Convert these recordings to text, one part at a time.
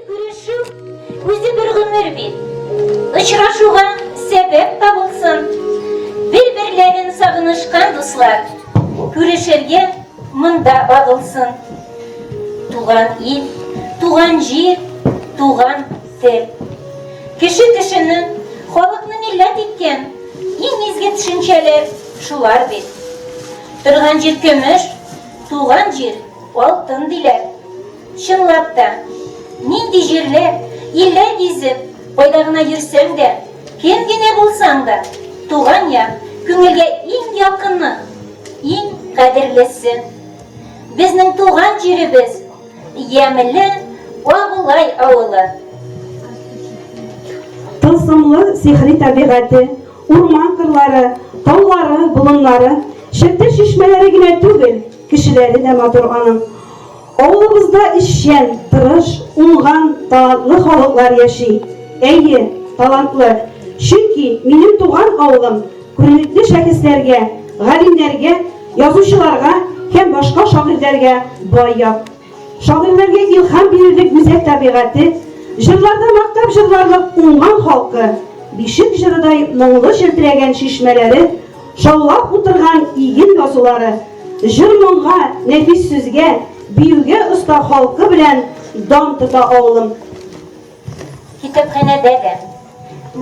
Бер күрешү үзе бер гомер бит. Очрашуга сәбәп табылсын. Бер-берләрен сагынышкан дуслар күрешергә монда агылсын. Туган ил, туган җир, туган тел. Кеше кешене, халыкны милләт иткән иң изге төшенчәләр шулар бит. Торган җир көмеш, туган җир алтын диләр. Чынлап та, нинди җирләр, илләр гизеп, кайда гына йөрсәң дә, кем генә булсаң да, туган як күңелгә иң якыны, иң кадерлесе. Безнең туган җиребез, ямьле Абылай авылы. Тылсымлы сихри табигате, урман-кырлары, таулары, болыннары, челтер чишмәләре генә түгел, кешеләре дә матур аның. Авылыбызда эшчән, тырыш, уңган, талантлы халыклар яши. Әйе, талантлы. Чөнки минем туган авылым күренекле шәхесләргә, галимнәргә, язучыларга һәм башка шагыйрьләргә бай як. Шагыйрьләргә илһам бирерлек гүзәл табигате, җырларда мактап җырларлык уңган халкы, бишек җырыдай моңлы челтерәгән чишмәләре, шаулап утырган иген басулары, җыр-моңга, нәфис сүзгә, биюгә оста халкы белән дан тота авылым. Китапханәдә дә,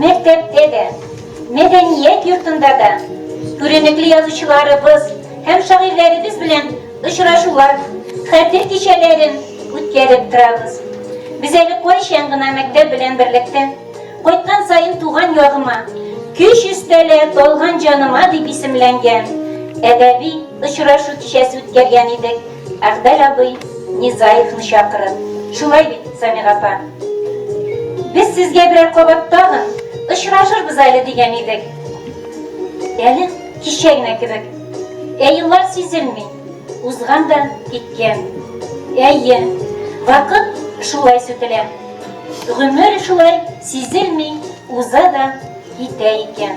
мәктәптә дә, мәдәният йортында да күренекле язучыларыбыз һәм шагыйрьләребез белән очрашулар, хәтер кичәләрен үткәреп торабыз. Без әле кайчан гына мәктәп белән берлектә Кайткан саен туган ягыма, көч өстәлә талган җаныма дип исемләнгән әдәби очрашу кичәсе үткәргән идек, Әгъдәл абый Низаевны чакырып. Шулай бит, Самига апа? Без сезгә берәр кабат тагын очрашырбыз әле дигән идек. Әле кичә генә кебек. Ә еллар сизелми, узган да киткән. Әйе, вакыт шулай сүтелә. Гомер шулай сизелми уза да китә икән.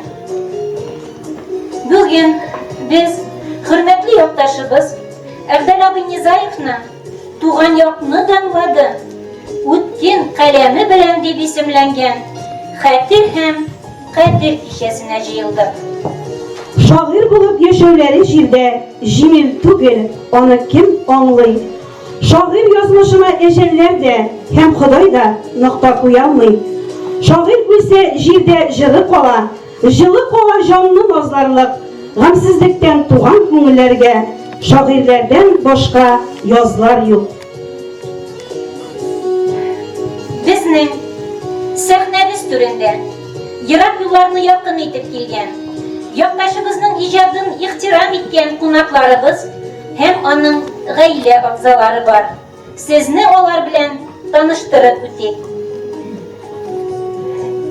Бүген без хөрмәтле якташыбыз Әгъдәл абый Низаевны туган якны данлады, үткен каләме белән дип исемләнгән хәтер һәм кадер кичәсенә җыелдык. Шагыйрь булып яшәүләре җирдә җиңел түгел, аны кем аңлый? Шагыйрь язмышына әҗәлләр дә һәм Ходай да нокта куялмый. Шагыйрь үлсә, җирдә җыры кала, җылы кала җанны назларлык, гамьсезлектән туган күңелләргә шагыйрьләрдән башка язлар юк. Безнең сәхнәбез түрендә ерак юлларны якын итеп килгән, якташыбызның иҗатын ихтирам иткән кунакларыбыз Һәм аның гаилә әгъзалары бар. Сезне алар белән таныштырып үтик.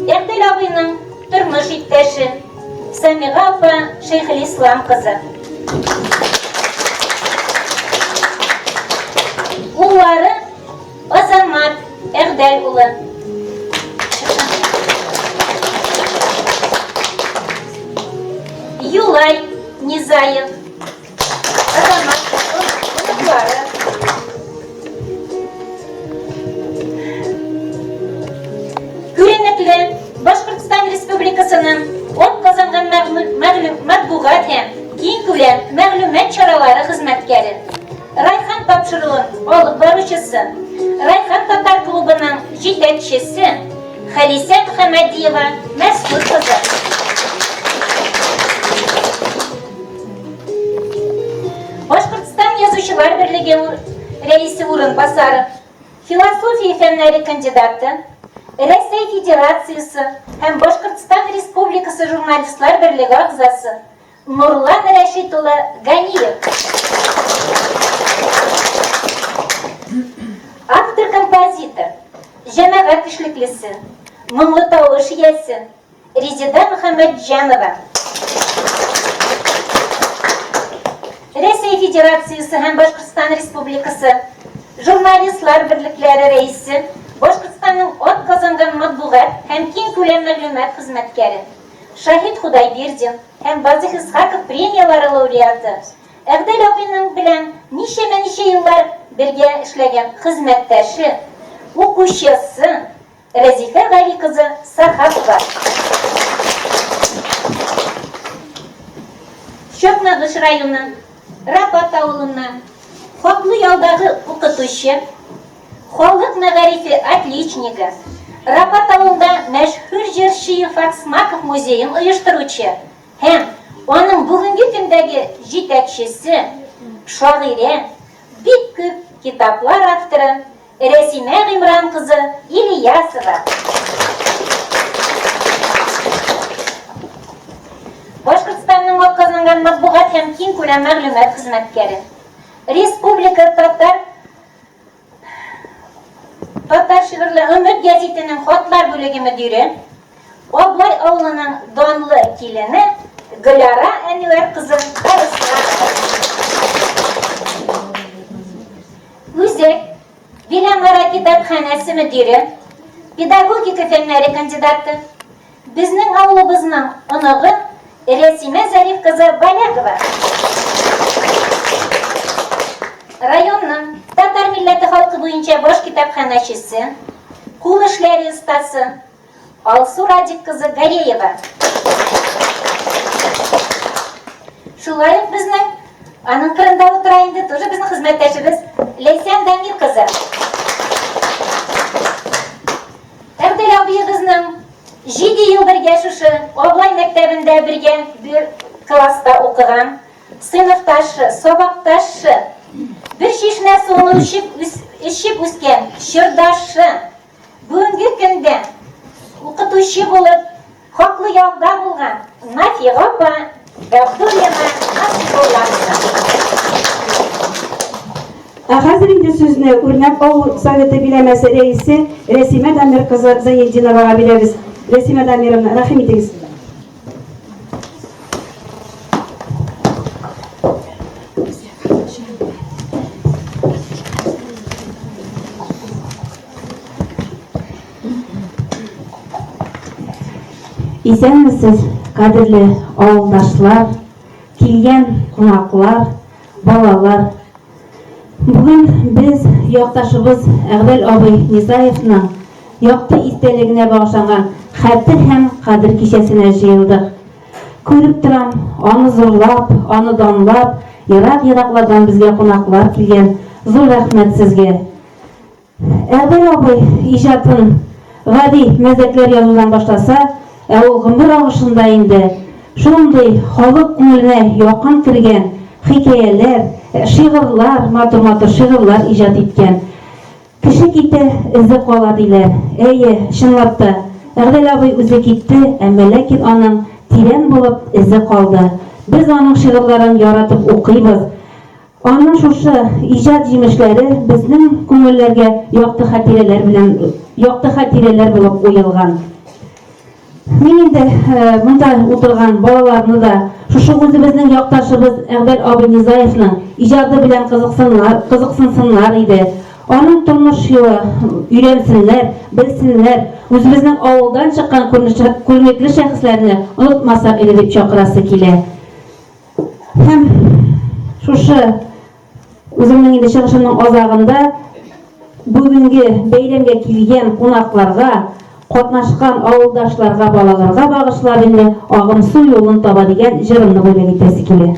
Әгъдәл абыйның тормыш иптәше Самига апа Шәйхелислам кызы. Уллары Азамат Әгъдәл улы. Юлай Низаев. Күренекле Башкортстан Республикасының ат казанган матбугат һәм киңкүләм мәгълүмат чаралары хезмәткәре, Райхан тапшыруын алып баручысы, Райхан татар клубының җитәкчесе Халисә Мөхәммәдиева Мәсгуть кызы. Башкортстан Язучылар берлеге рәисе урынбасары, философия фәннәре кандидаты, Рәсәй Федерациясе һәм Башкортстан Республикасы Журналистлар берлеге әгъзасы Нурлан Рәшит улы Ганиев. Автор-композитор, җәмәгать эшлеклесе, моңлы тавыш иясе, Резеда Мөхәммәтҗанова. Рәсәй Федерациясе һәм Башкортстан Республикасы Журналистлар берлекләре рәисе, Башкортстанның атказанган матбугат һәм киңкүләм мәгълүмат хезмәткәре, Шаһит Худайбирдин һәм Вазых Исхаков премияләре лауреаты, Әгъдәл абыйның белән ничәмә-ничә еллар бергә эшләгән хезмәттәше, укучысы Рәзифә Гали кызы Сахапова. Чакмагыш районы, Рапат авылыннан хаклы ялдагы укытучы, халык мәгарифе отличнигы, Рапат авылында мәшһүр җырчы Илфак Смаков музеен оештыручы һәм аның бүгенге көндәге җитәкчесе, шагыйрә, бик күп китаплар авторы Рәсимә Гыймран кызы Ильясова. Башкортстанның атказанган матбугат һәм киңкүләм мәгълүмат хезмәткәре. Республика татар Татар шигырьле Өмет гәзитенең хатлар бүлеге мөдире, Аблай авылының данлы килене Гөлара Әнвәр кызы Арысланова. Үзәк Биләмара китапханәсе мөдире, педагогика фәннәре кандидаты, безнең авылыбызның оныгы Рәсимә Зариф кызы Балякова. Районның татар милләте халкы буенча баш китапханәчесе, кул эшләре остасы Алсу Радик кызы Гареева. Шулай ук безнең аның кырында утыра инде тоже безнең хезмәттәшебез Ләйсән Дамир кызы. Әбдел абыебызның 7 ел бергә шушы Аблай мәктәбендә бергә бер класста укыган сыйныфташы, сабакташы, бер чишмә суын эчеп, эчеп үскән чордашы, бүгенге көндә укытучы булып хаклы ялда булган Нафига апа Габдуллина Насибулла кызы. Ә хәзер инде сүзне Үрнәк авыл советы биләмәсе рәисе Рәсимә Дамир кызы Зайнетдиновага бирәбез. Рәсимә Дамировна, рәхим итегез. Исәнмесез, кадерле авылдашлар, килгән кунаклар, балалар. Бүген без якташыбыз Әгъдәл абый Низаевның якты истәлегенә багышланган Хәтер һәм кадер кичәсенә җыелдык. Күреп торам, аны зурлап, аны данлап, ерак-ераклардан безгә кунаклар килгән. Зур рәхмәт сезгә. Әгъдәл абый иҗатын гади мәзәкләр язудан башласа, ә ул гомер агышында инде шундый халык күңеленә якын кергән хикәяләр, шигырьлар, матур-матур шигырьлар иҗат иткән. Кеше китә, эзе кала, диләр. Әйе, чынлап та, Әгъдәл абый үзе китте, әмма ләкин аның тирән булып эзе калды. Без аның шигырьләрен яратып укыйбыз. Аның шушы иҗат җимешләре безнең күңелләргә якты хатирәләр белән якты хатирәләр булып уелган. Мин инде монда утырган балаларны да шушы үзебезнең якташыбыз Әгъдәл абый Низаевның иҗаты белән кызыксыннар, кызыксынсыннар иде. Аның тормыш юлы өйрәнсеннәр, белсеннәр, үзебезнең авылдан чыккан күренекле шәхесләрне онытмасак иде дип чакырасы килә. Һәм шушы үземнең инде чыгышымның азагында бүгенге бәйрәмгә килгән кунакларга, катнашкан авылдашларга, балаларга багышлап инде Агымсу юлын таба дигән җырымны бүләк итәсе килә.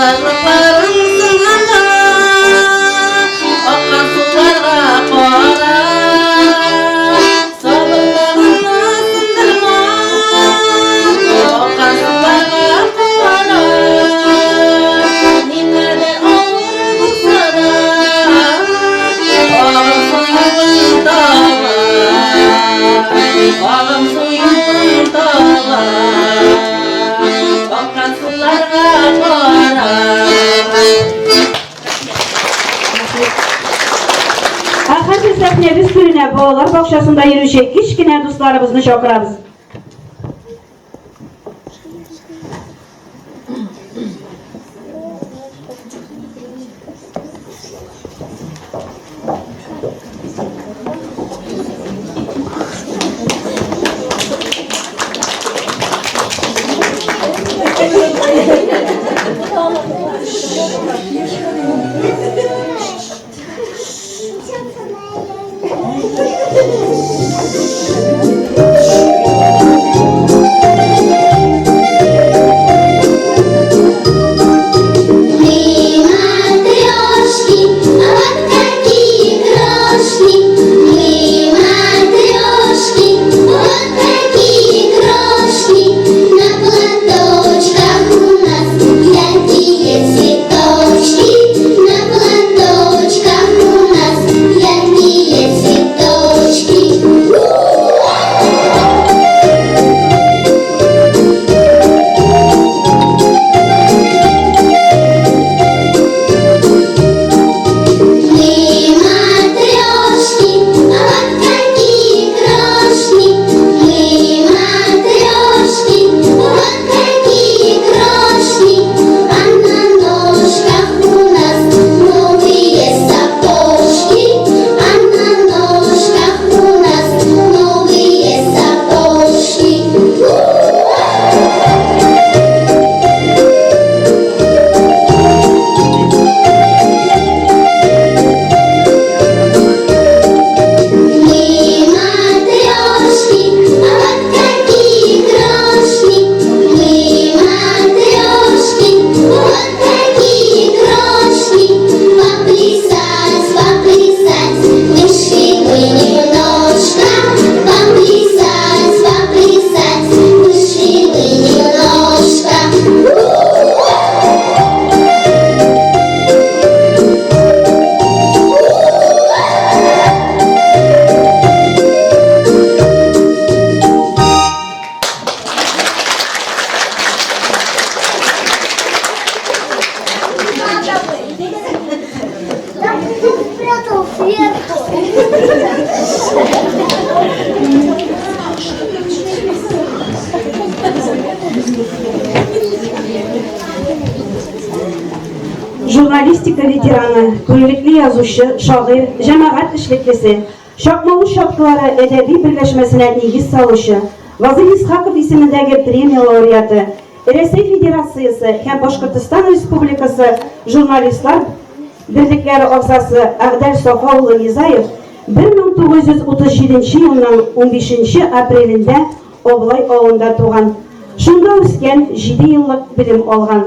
Сабырлыкларың сынганда, Аккан суларга кара. Сабырлыгыңны сындырма, Аккан суларга кара. Никадәр авыр булса да, Агым су юлын таба. Агым су юлын таба. Аккан суларга кара. Ә хәзер сәхнәбез түренә балалар бакчасында йөрүче кечкенә дусларыбызны чакырабыз. Мы матрешки, вот такие крошки. Мы матрешки, вот такие крошки. На платочках у нас яркие цветочки. На платочках у нас яркие цветочки. Мы матрешки, вот такие крошки. Мы матрешки, вот такие крошки. А на ножках у нас новые сапожки. А на ножках у нас новые сапожки. Мы матрешки, вот такие крошки. Мы матрешки, вот такие крошки. Поплясать, поплясать, вышли мы немножко. Поплясать, поплясать, вышли мы немножко. Я спрятал сверху. Журналистика ветераны, күренекле язучы, шагыйрь, җәмәгать эшлеклесе, Чакмагыш чаткылары әдәби берләшмәсенә нигез салучы, Вазыйх Исхаков исемендәге премия лауреаты, Рәсәй Федерациясе һәм Башкортстан Республикасы журналистлар берлекләре әгъзасы Әгъдәл Сафа улы Низаев 1937 елның 15 апрелендә Аблай авылында туган. Шунда үскән, җиде еллык белем алган.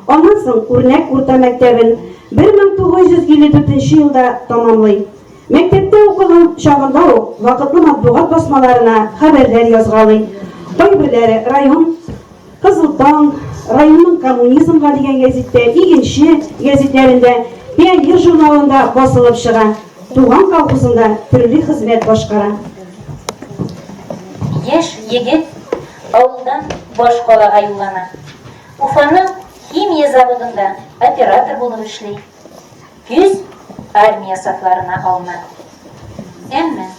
Аннан соң Үрнәк урта мәктәбен 1954 елда тәмамлый. Мәктәптә укыган чагында ук вакытлы матбугат басмаларына хәбәрләр язгалый. Кайберләре район Кызыл таң, районның Коммунизмга дигән гәзиттә, Игенче гәзитләрендә, Пионер журналында басылып чыга. Туган колхозында төрле хезмәт башкара. Яшь егет авылдан башкалага юллана. Уфаның химия заводында оператор булып эшли. Көз армия сафларына алына. Әмма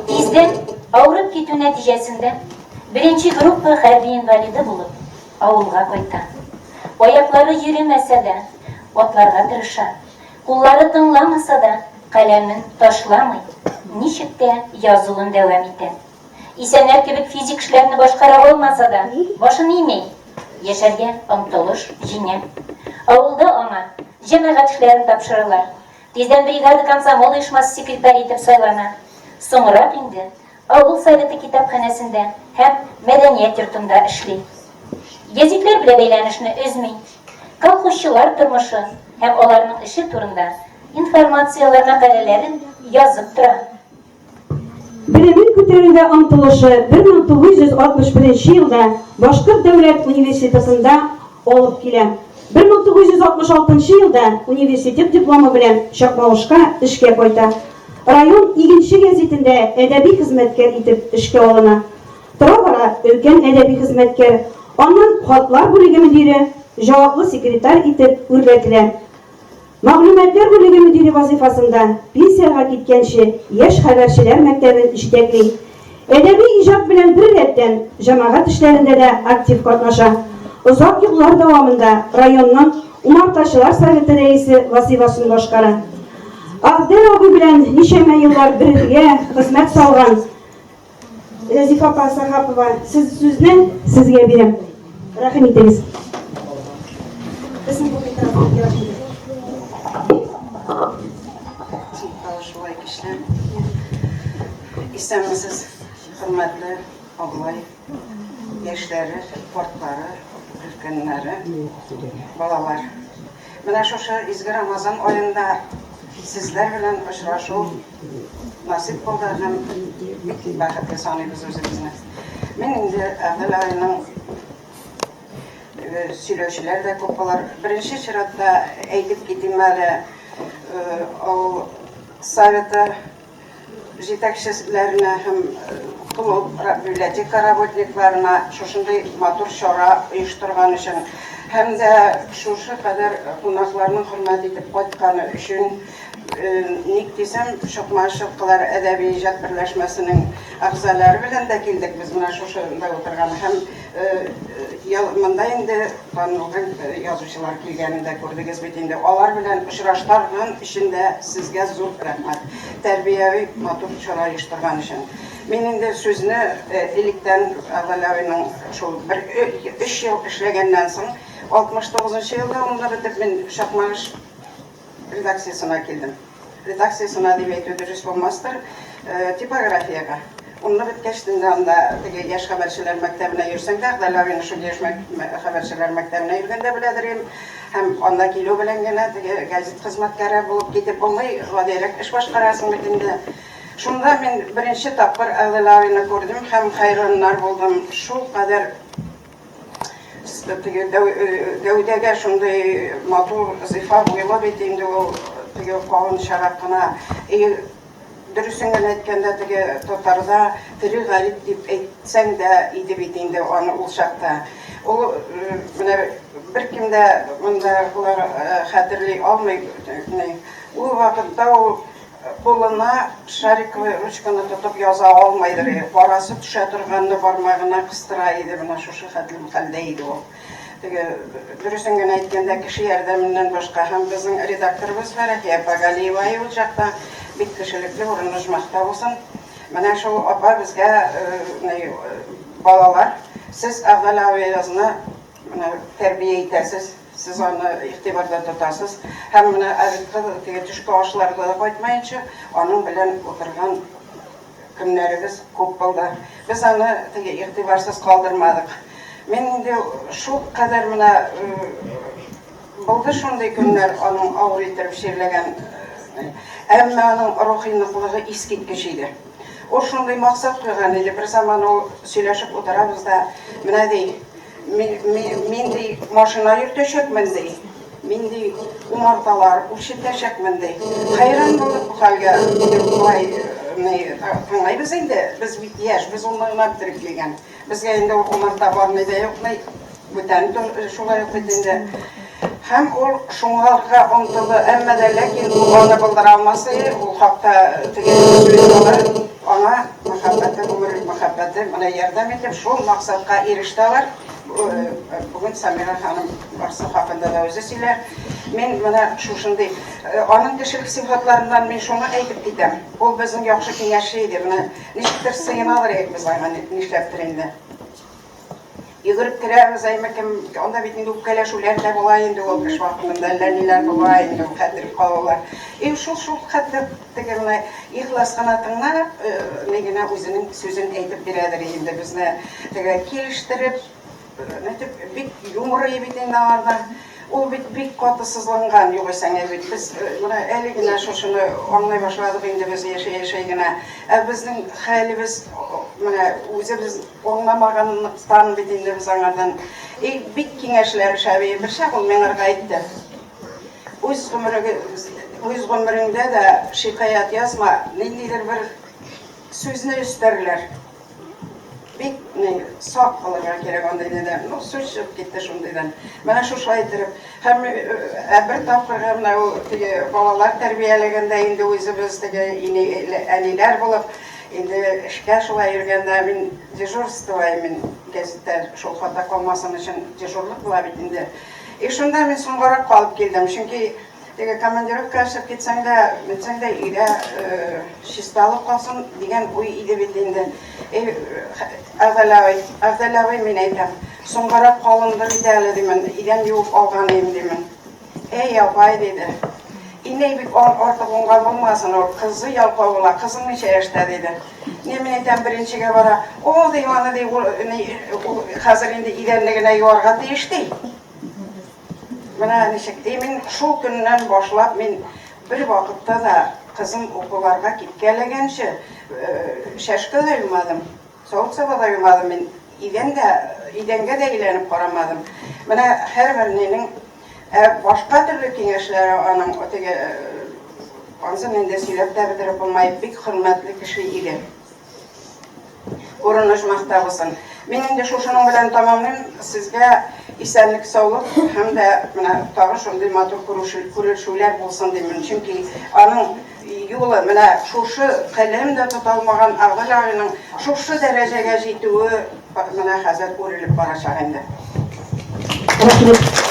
тиздән авырып китү нәтиҗәсендә беренче группа хәрби инвалиды булып авылга кайта. Аяклары йөремәсә дә, атларга тырыша. Куллары тыңламаса да, каләмен ташламый, ничек тә язуын дәвам итә. Исәннәр кебек физик эшләрне башкара алмаса да, башын ими. Яшәргә омтылыш җиңә. Авылда аңа җәмәгать эшләрен тапшыралар. Тиздән бригада комсомол оешмасы секретаре итеп сайлана. Соңрак инде авыл советы китапханәсендә һәм мәдәният йортында эшли. Гәзитләр белән бәйләнешне өзми. колхозчылар тормышы һәм аларның эше турында информацияләр мәкаләләрен язып тора. Белемен күтәрүгә омтылышы 1961 елда Башкорт дәүләт университетында алып килә. 1966 елда университет дипломы белән Чакмагышка эшкә кайта. Район Игенче гәзитендә әдәби хезмәткәр итеп эшкә алына. Тора-бара өлкән әдәби хезмәткәр, аннан хатлар бүлеге мөдире, җаваплы секретарь итеп үрләтелә. Мәгълүматлар бүлеге мөдире вазыйфасында пенсиягә киткәнче яшь хәбәрчеләр мәктәбен җитәкли. Әдәби иҗат белән беррәттән, җәмәгать эшләрендә дә актив катнаша. Озак еллар дәвамында районның умартачылар советы рәисе вазыйфасын башкара. Әгъдәл абый белән ничәмә еллар бергә хезмәт салган Рәзифа апа Сахапова, сез сүзне сезгә бирәм. Рәхим итегез. Безнең бу микрофон кирәк иде. Шулай көчле. Исәнмесез, хөрмәтле абылай, яшьләре, картлары, өлкәннәре, балалар. Менә шушы изге Рамазан аенда сезләр белән очрашу насыйп булды һәм бик бәхетле саныйбыз үзебезне. Мин инде Әгъдәл аеның э, сөйләүчеләр дә күп булыр. Беренче чиратта әйтеп китим әле, э, авыл советы җитәкчеләренә һәм клуб, библиотека работникларына шушындый матур чара оештырган өчен һәм дә шушы кадәр кунакларның хөрмәт итеп кайтканы өчен. Ник дисәм, Чокмашевкалар әдәби иҗат берләшмәсенең әгъзалары белән дә килдек без менә шушында утырган һәм монда инде танылган язучылар килгәнен дә күрдегез бит инде. Алар белән очраштырган өчен дә сезгә зур рәхмәт. Тәрбияви матур чара оештырган өчен. Мин инде сүзне электән Әгъләвиның шул бер өч ел эшләгәннән соң, 69 нчы елда унны бетеп мин Чакмагыш редакциясенә килдем. Редакциясенә дип әйтү дөрес булмастыр, типографиягә. Унны беткәч инде анда теге яшь хәбәрчеләр мәктәбенә йөрсәң дә, Әгъдәл шул яшь хәбәрчеләр мәктәбенә йөргәндә беләдер идем. Һәм анда килү белән генә теге газет хезмәткәре булып китеп булмый, гадирәк эш башкарасың бит инде. Шунда мин беренче тапкыр Әгъдәл абыйны күрдем һәм хәйраннар булдым. Шулкадәр Теге гәүдәгә шундый матур, зифа буйлы бит инде ул, теге калынчарак кына. И дөресен генә әйткәндә, теге татарда тере гарип дип әйтсәң дә иде бит инде аны ул чакта. Ул менә беркем дә монда болар хәтерли алмый. Ул вакытта ул Кулына шариковый ручканы тотып яза алмыйдыр иде. Карасы төшә торганны бармагына кыстыра иде, менә шушы хәтлем хәлдә иде ул. Теге, дөресен генә әйткәндә, кеше ярдәменнән башка һәм безнең редакторыбыз Фәрәхия апа Галиева ул чакта бик кешелекле, урыны оҗмахта булсын. Менә шул апа безгә, балалар, сез Әгъдәл абыегызны менә тәрбия итәсез, Сез аны игътибарда тотасыз. Һәм менә обедка теге төшке ашларда да кайтмаенча, аның белән утырган көннәребез күп булды. Без аны теге игътибарсыз калдырмадык. Мин инде шул кадәр менә булды шундый көннәр, аның авыр иттереп чирләгән, әмма аның рухи ныклыгы искиткеч иде. Ул шундый максат куйган иде, бер заман ул сөйләшеп утырабыз да, менә ди, Мин, ди, машина йөртәчәкмен, ди. Мин, ди, умарталар үрчетәчәкмен, ди. Хәйран булдык бу хәлгә. Болай тыңлыйбыз инде. Без бит яшь, без унны гына бетереп килгән. Безгә инде ул умарта бармый да юкмый. Бүтән шулай ук бит инде. Һәм ул шуңарга омтылды, әмма дә ләкин ул аны булдыра алмас иде, ул хакта теге сүз алар аңа мәхәббәте, гомерлек мәхәббәте менә ярдәм итеп, шул максатка иреште алар. Бүген Самира ханым барсы хакында да үзе сөйләр. Мин менә шушындый, аның кешелек сыйфатларыннан мин шуны әйтеп китәм. Ул безнең яхшы киңәшче иде. Менә ничектер сыенадыр идек без аңа, нишләптер инде. Йөгереп керәбез, әйме кем, анда бит инде үпкәләшүләр дә була инде ул эш вакытында, әллә ниләр була инде, ул хәтер калулар. И шул хәтле теге менә ихлас кына тыңлап, ни генә үзенең сүзен әйтеп бирәдер инде безне теге килештереп, нитеп, бик юмор бит инде аңарда. Ул бит бик каты сызланган, югыйсә бит. Без менә әле генә шушыны аңлый башладык инде без яшәй-яшәй генә. Ә безнең хәлебез менә үзебез аңламаганлыктан бит инде без аңардан. И бик киңәшләре шәби. Берчак ул миңарга әйтте. Үз гомерегез, үз гомереңдә дә шикаять язма, ниндидер бер сүзне өстәрләр. Бик ни, сак булырга кирәк андый нидә. Ну, сүз чыгып китте шундыйдан. Менә шушылай иттереп. Һәм ә бер тапкырга менә ул теге балалар тәрбияләгәндә инде үзебез теге ини, әниләр булып, инде эшкә шулай йөргәндә мин дежурство мин гәзиттә шул хата калмасын өчен дежурлык була бит инде. И шунда мин соңгарак калып килдем, чөнки Теге командировкага чыгып китсәң дә, нитсәң дә өйдә чисталык калсын дигән уй иде бит инде. Эй, Әгъдәл абый, Әгъдәл абый, мин әйтәм, соңгарак калынды бит әле, димен, идән юып алган идем, димен. Эй, апай, диде. Инәй бик артык уңган булмасын ул, кызы ялкау була, кызың ничә яшьтә, диде. Не, мин әйтәм, беренчегә бара. О, ди, аны, ди, ул, ул хәзер инде идәнне генә юарга тиеш, ди. Менә ничек. И мин шул көннән башлап мин бер вакытта да кызым укуларга киткәләгәнче чәшкә дә юмадым, савыт-саба да юмадым мин, идән дә, идәнгә дә әйләнеп карамадым. Менә һәрбер нинең ә башка төрле киңәшләре аның теге ансын инде сөйләп тә бетереп булмай, бик хөрмәтле кеше иде. Урын оҗмахта булсын. Мин инде шушының белән тәмамлыйм. Сезгә исәнлек, саулык һәм дә менә тагы шундый матур күрешүләр булсын димен. Чөнки аның юлы менә шушы каләм дә тота алмаган Әгъдәл абыйның шушы дәрәҗәгә җитүе менә хәзер үрелеп барачак инде. Рәхмәт.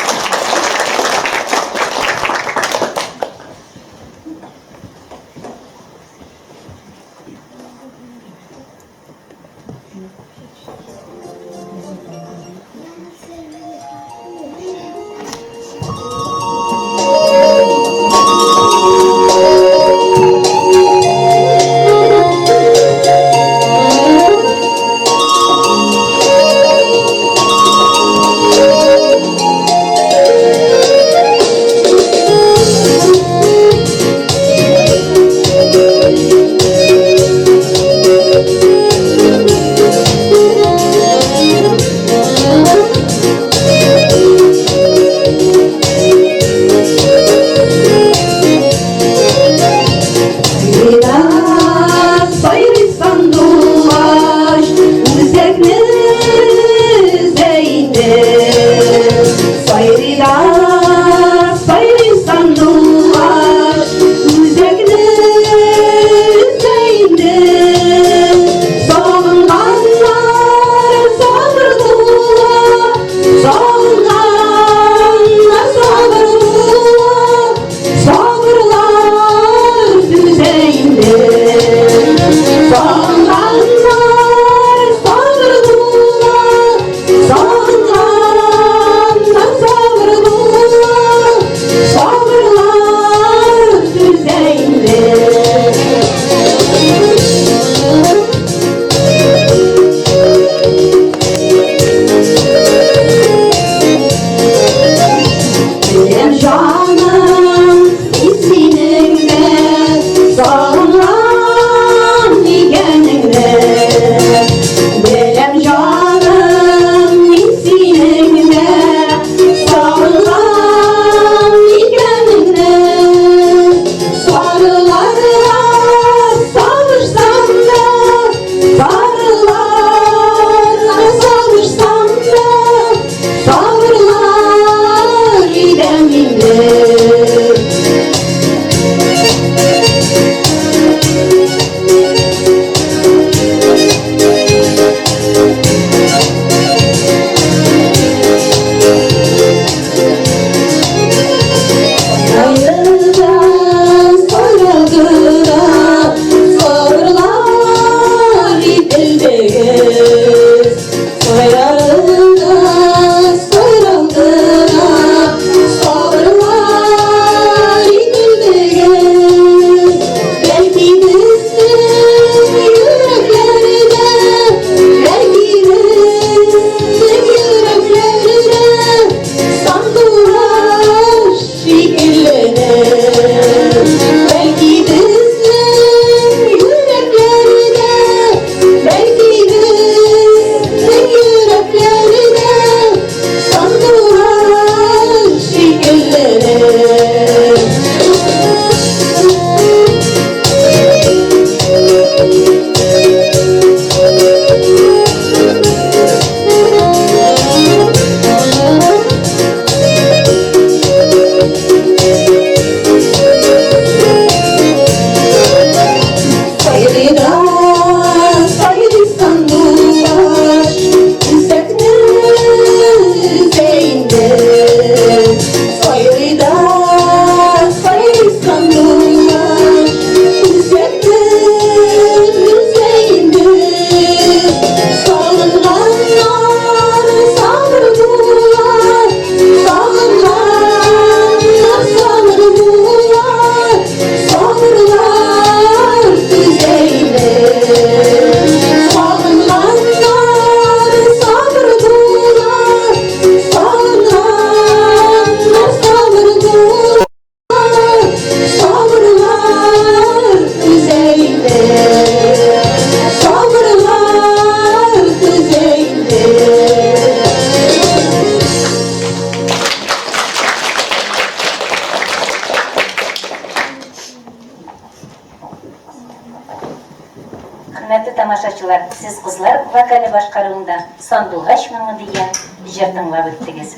укучылар, сез кызлар вокале башкаруында Сандугач моңы дигән җыр тыңлап үттегез.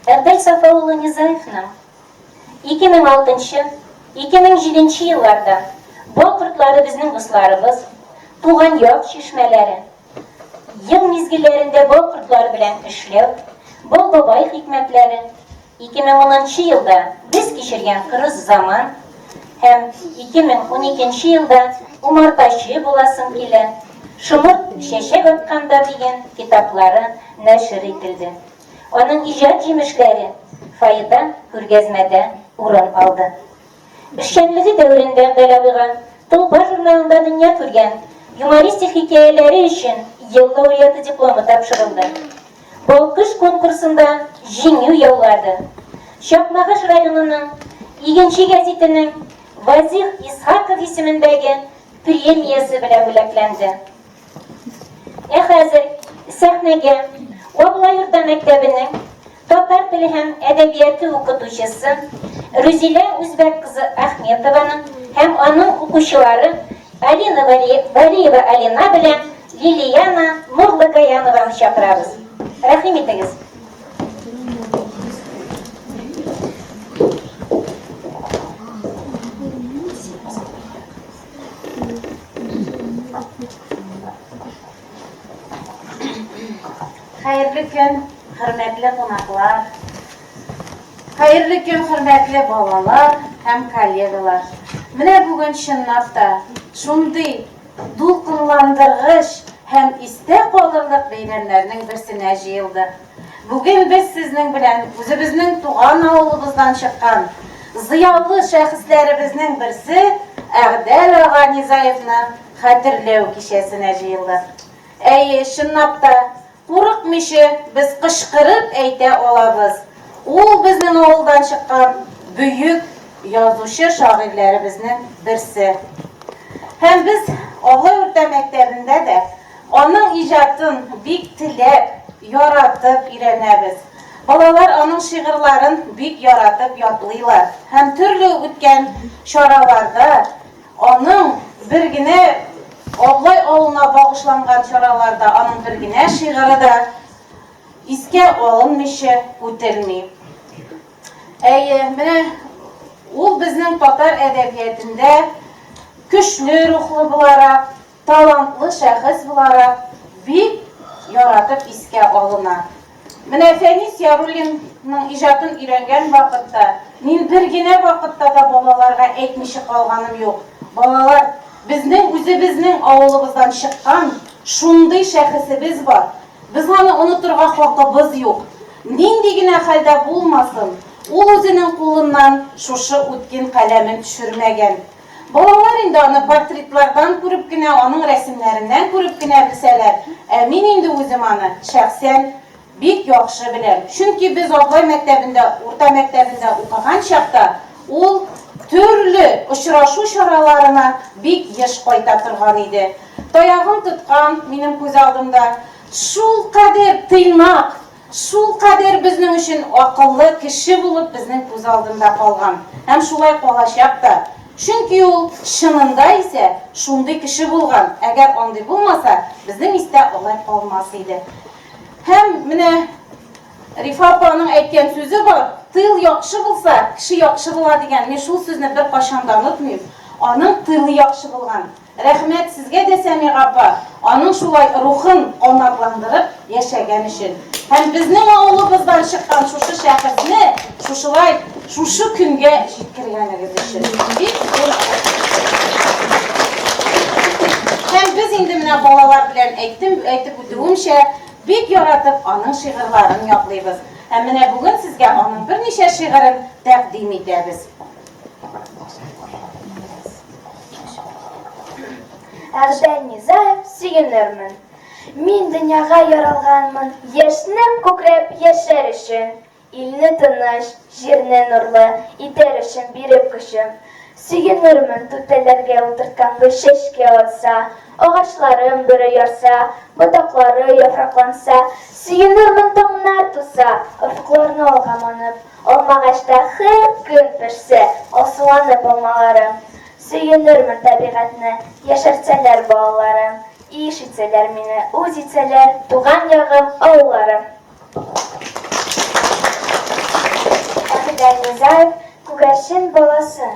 Әбдәл Сафа улы Низаевның 2006, 2007 елларда Бал кортлары безнең дусларыбыз, Туган як чишмәләре, Ел мизгелләрендә бал кортлары белән эшләү, Бал бабай хикмәтләре, 2010 нчы елда без кичергән кырыс заман һәм 2012 елда Умартачы буласым килә, Шомырт чәчәк атканда дигән китаплары нәшер ителде. Аның иҗат җимешләре фойеда күргәзмәдә урын алды. Эшчәнлеге дәверендә Әбдәл абыйга Тулпар журналында дөнья күргән юмористик хикәяләре өчен Ел лауреаты дипломы тапшырылды. Балкыш конкурсында җиңү яулады. Чакмагыш районының Игенче гәзитенең Вазих Исхаков исемендәге премиясе белән бүләкләнде. Ә хәзер сәхнәгә Аблай урта мәктәбенең татар теле һәм әдәбияты укытучысы Рүзилә Үзбәк кызы Ахметованың һәм аның укучылары Алина Валиева Алина белән Лилияна Нурлыгаянованы чакырабыз. Рәхим итегез. Хәерле көн, хөрмәтле кунаклар. Хәерле көн, хөрмәтле балалар һәм коллегалар. Менә бүген чынлап та шундый дулкынландыргыч һәм истә калырлык бәйрәмнәрнең берсенә җыелдык. Бүген без сезнең белән үзебезнең туган авылыбыздан чыккан зыялы шәхесләребезнең берсе Әгъдәл ага Низаевны хәтерләү кичәсенә җыелдык. Әйе, чынлап та, курыкмыйча без кычкырып әйтә алабыз, ул безнең авылдан чыккан бөек язучы-шагыйрьләребезнең берсе. Һәм без Аблай урта мәктәбендә дә Аның иҗатын бик теләп, яратып өйрәнәбез. Балалар аның шигырьләрен бик яратып ятлыйлар һәм төрле үткән чараларда аның бер генә Аблай авылына багышланган чараларда аның бер генә шигыре дә искә алынмыйча үтелми. Әйе, менә ул безнең татар әдәбиятендә көчле рухлы буларак, Талантлы шәхес буларак бик яратып искә алына. Менә Фәнис Яруллинның иҗатын өйрәнгән вакытта мин бер генә вакытта да балаларга әйтмичә калганым юк, Балалар, безнең үзебезнең авылыбыздан чыккан шундый шәхесебез бар, без аны онытырга хакыбыз юк. Нинди генә хәлдә булмасын, ул үзенең кулыннан шушы үткен каләмен төшермәгән. Балалар инде аны портретлардан күреп кенә, аның рәсемнәреннән күреп кенә белсәләр, ә мин инде үзем аны шәхсән бик яхшы беләм. Чөнки без Аблай мәктәбендә, урта мәктәбендә укыган чакта ул төрле очрашу чараларына бик еш кайта торган иде. Таягын тоткан минем күз алдымда. Шулкадәр тыйнак, Шулкадәр безнең өчен акыллы кеше булып безнең күз алдында калган һәм шулай калачак та. Чөнки ул чынында исә шундый кеше булган, әгәр андый булмаса, безнең истә алай калмас иде. Һәм менә Рифа апаның әйткән сүзе бар, тыл яхшы булса, кеше яхшы була дигән. Мин шул сүзне беркайчан да онытмыйм. Аның тылы яхшы булган. Рәхмәт сезгә дә, Сәмига апа, аның шулай рухын канатландырып яшәгән өчен. Һәм безнең авылыбыздан чыккан шушы шәхесне шушылай шушы көнгә җиткергәнегез өчен. Бик зур Һәм без инде менә балалар белән әйттем, әйтеп үтүемчә, бик яратып аның шигырьләрен ятлыйбыз. Һәм менә бүген сезгә аның берничә шигырен тәкъдим итәбез. Әгъдәл Низаев сөенермен. Мин дөньяга яралганмын, яшьнәп күкрәп яшәр өчен, илне тыныч, җирне нурлы итәр өчен биреп көчем. Сөенермен түтәлләргә утырткан гөл чәчкә атса, агачларым бөре ярса, ботаклары яфракланса, сөенермен таңнар туса, офыкларны алга манып, Алмагачта һәр көн пешсә, алсуланып алмаларым. Сөенермен табигатьне яшәртсәләр балаларым, Иш итсәләр мине, үз итсәләр туган ягым, авылларым. Әхтәм Низаев, Күгәрчен баласы.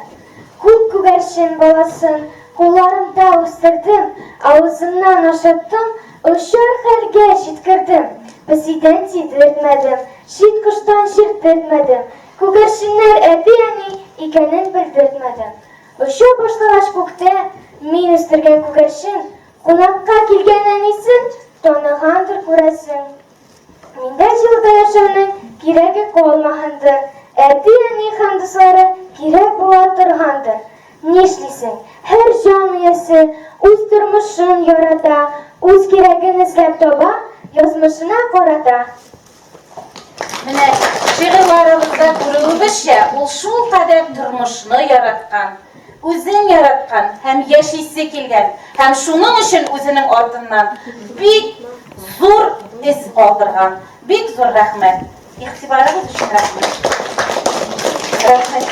Күк күгәрчен баласын кулларымда үстердем, Авызыннан ашаттым, очар хәлгә җиткердем. Песидән тидертмәдем, чит коштан чиртертмәдем, Күгәрченнәр әти-әни икәнен белдертмәдем. Оча башлагач күктә, мин үстергән күгәрчен, кунакка килгән әнисен таныгандыр, күрәсең. Миндә җылыда яшәүнең кирәге калмагандыр, әти-әни һәм дуслары кирәк була торгандыр. Нишлисең, һәр җан иясе үз тормышын ярата, үз кирәген эзләп таба, язмышына карата. Менә шигырьләребездә күрүебезчә, ул шулкадәр тормышны яраткан, үзен яраткан һәм яшисе килгән һәм шуның өчен үзенең артыннан бик зур эз калдырган. Бик зур рәхмәт. Игътибарыгыз өчен рәхмәт. Рәхмәт.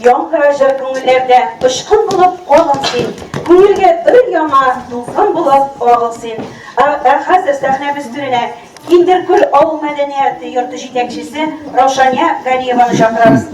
Яңгыра җыр күңелләрдә, очкын булып кагыл син. Күңелгә өр-яңа дулкын булып агыл син. Ә хәзер сәхнәбез түренә Киндеркүл авыл мәдәният йорты җитәкчесе Раушания Ганиеваны чакырабыз.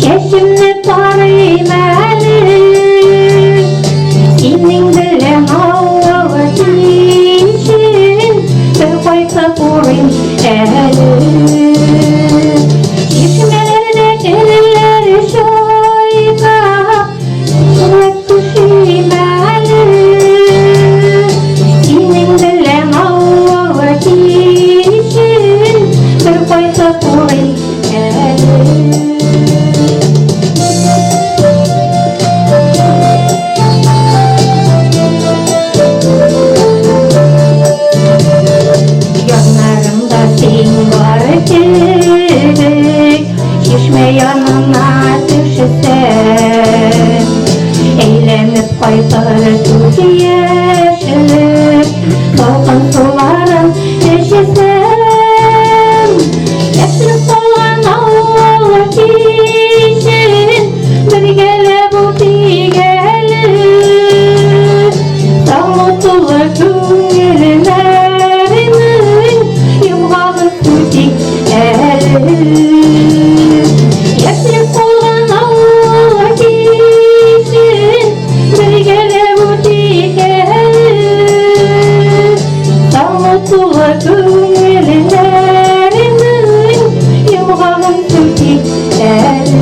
Чәчемне тарыйм әле, Синең белән авыл кичен Бер кайтып урыйм әле. Чишмәләрдә кереләр чайкап, Чәчәк түшим әле. Синең белән авыл кичен Бер кайтып урыйм әле. Яннарымда син бар кебек, Чишмә янына төшсәм, Әйләнеп кайтыр күз яшьлек, Салкын суларын эчсәм. Яшьлек калган авыл кичен Бергәләп үтик әле. Сагыну тулы күңелләрнең Йомгагын сүтик әле. Яшьлек калган авыл кичен Бергәләп үтик әле. Сагыну тулы күңелләрнең Йомгагын сүтик әле.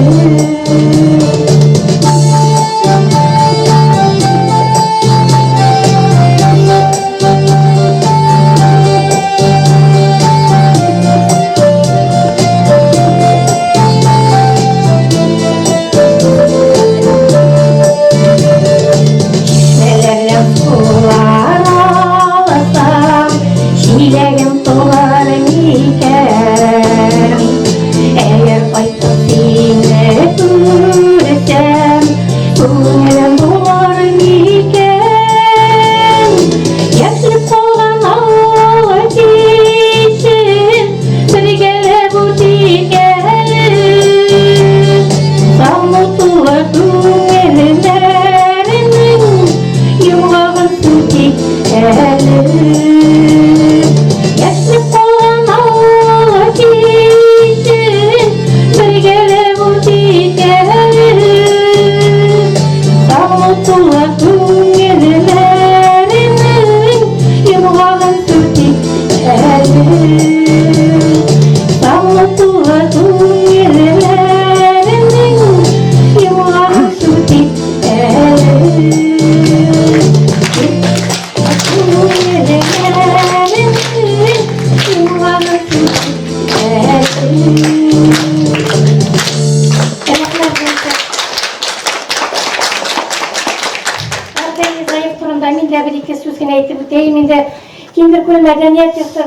үтәем инде. Киндеркүл мәдәният йорты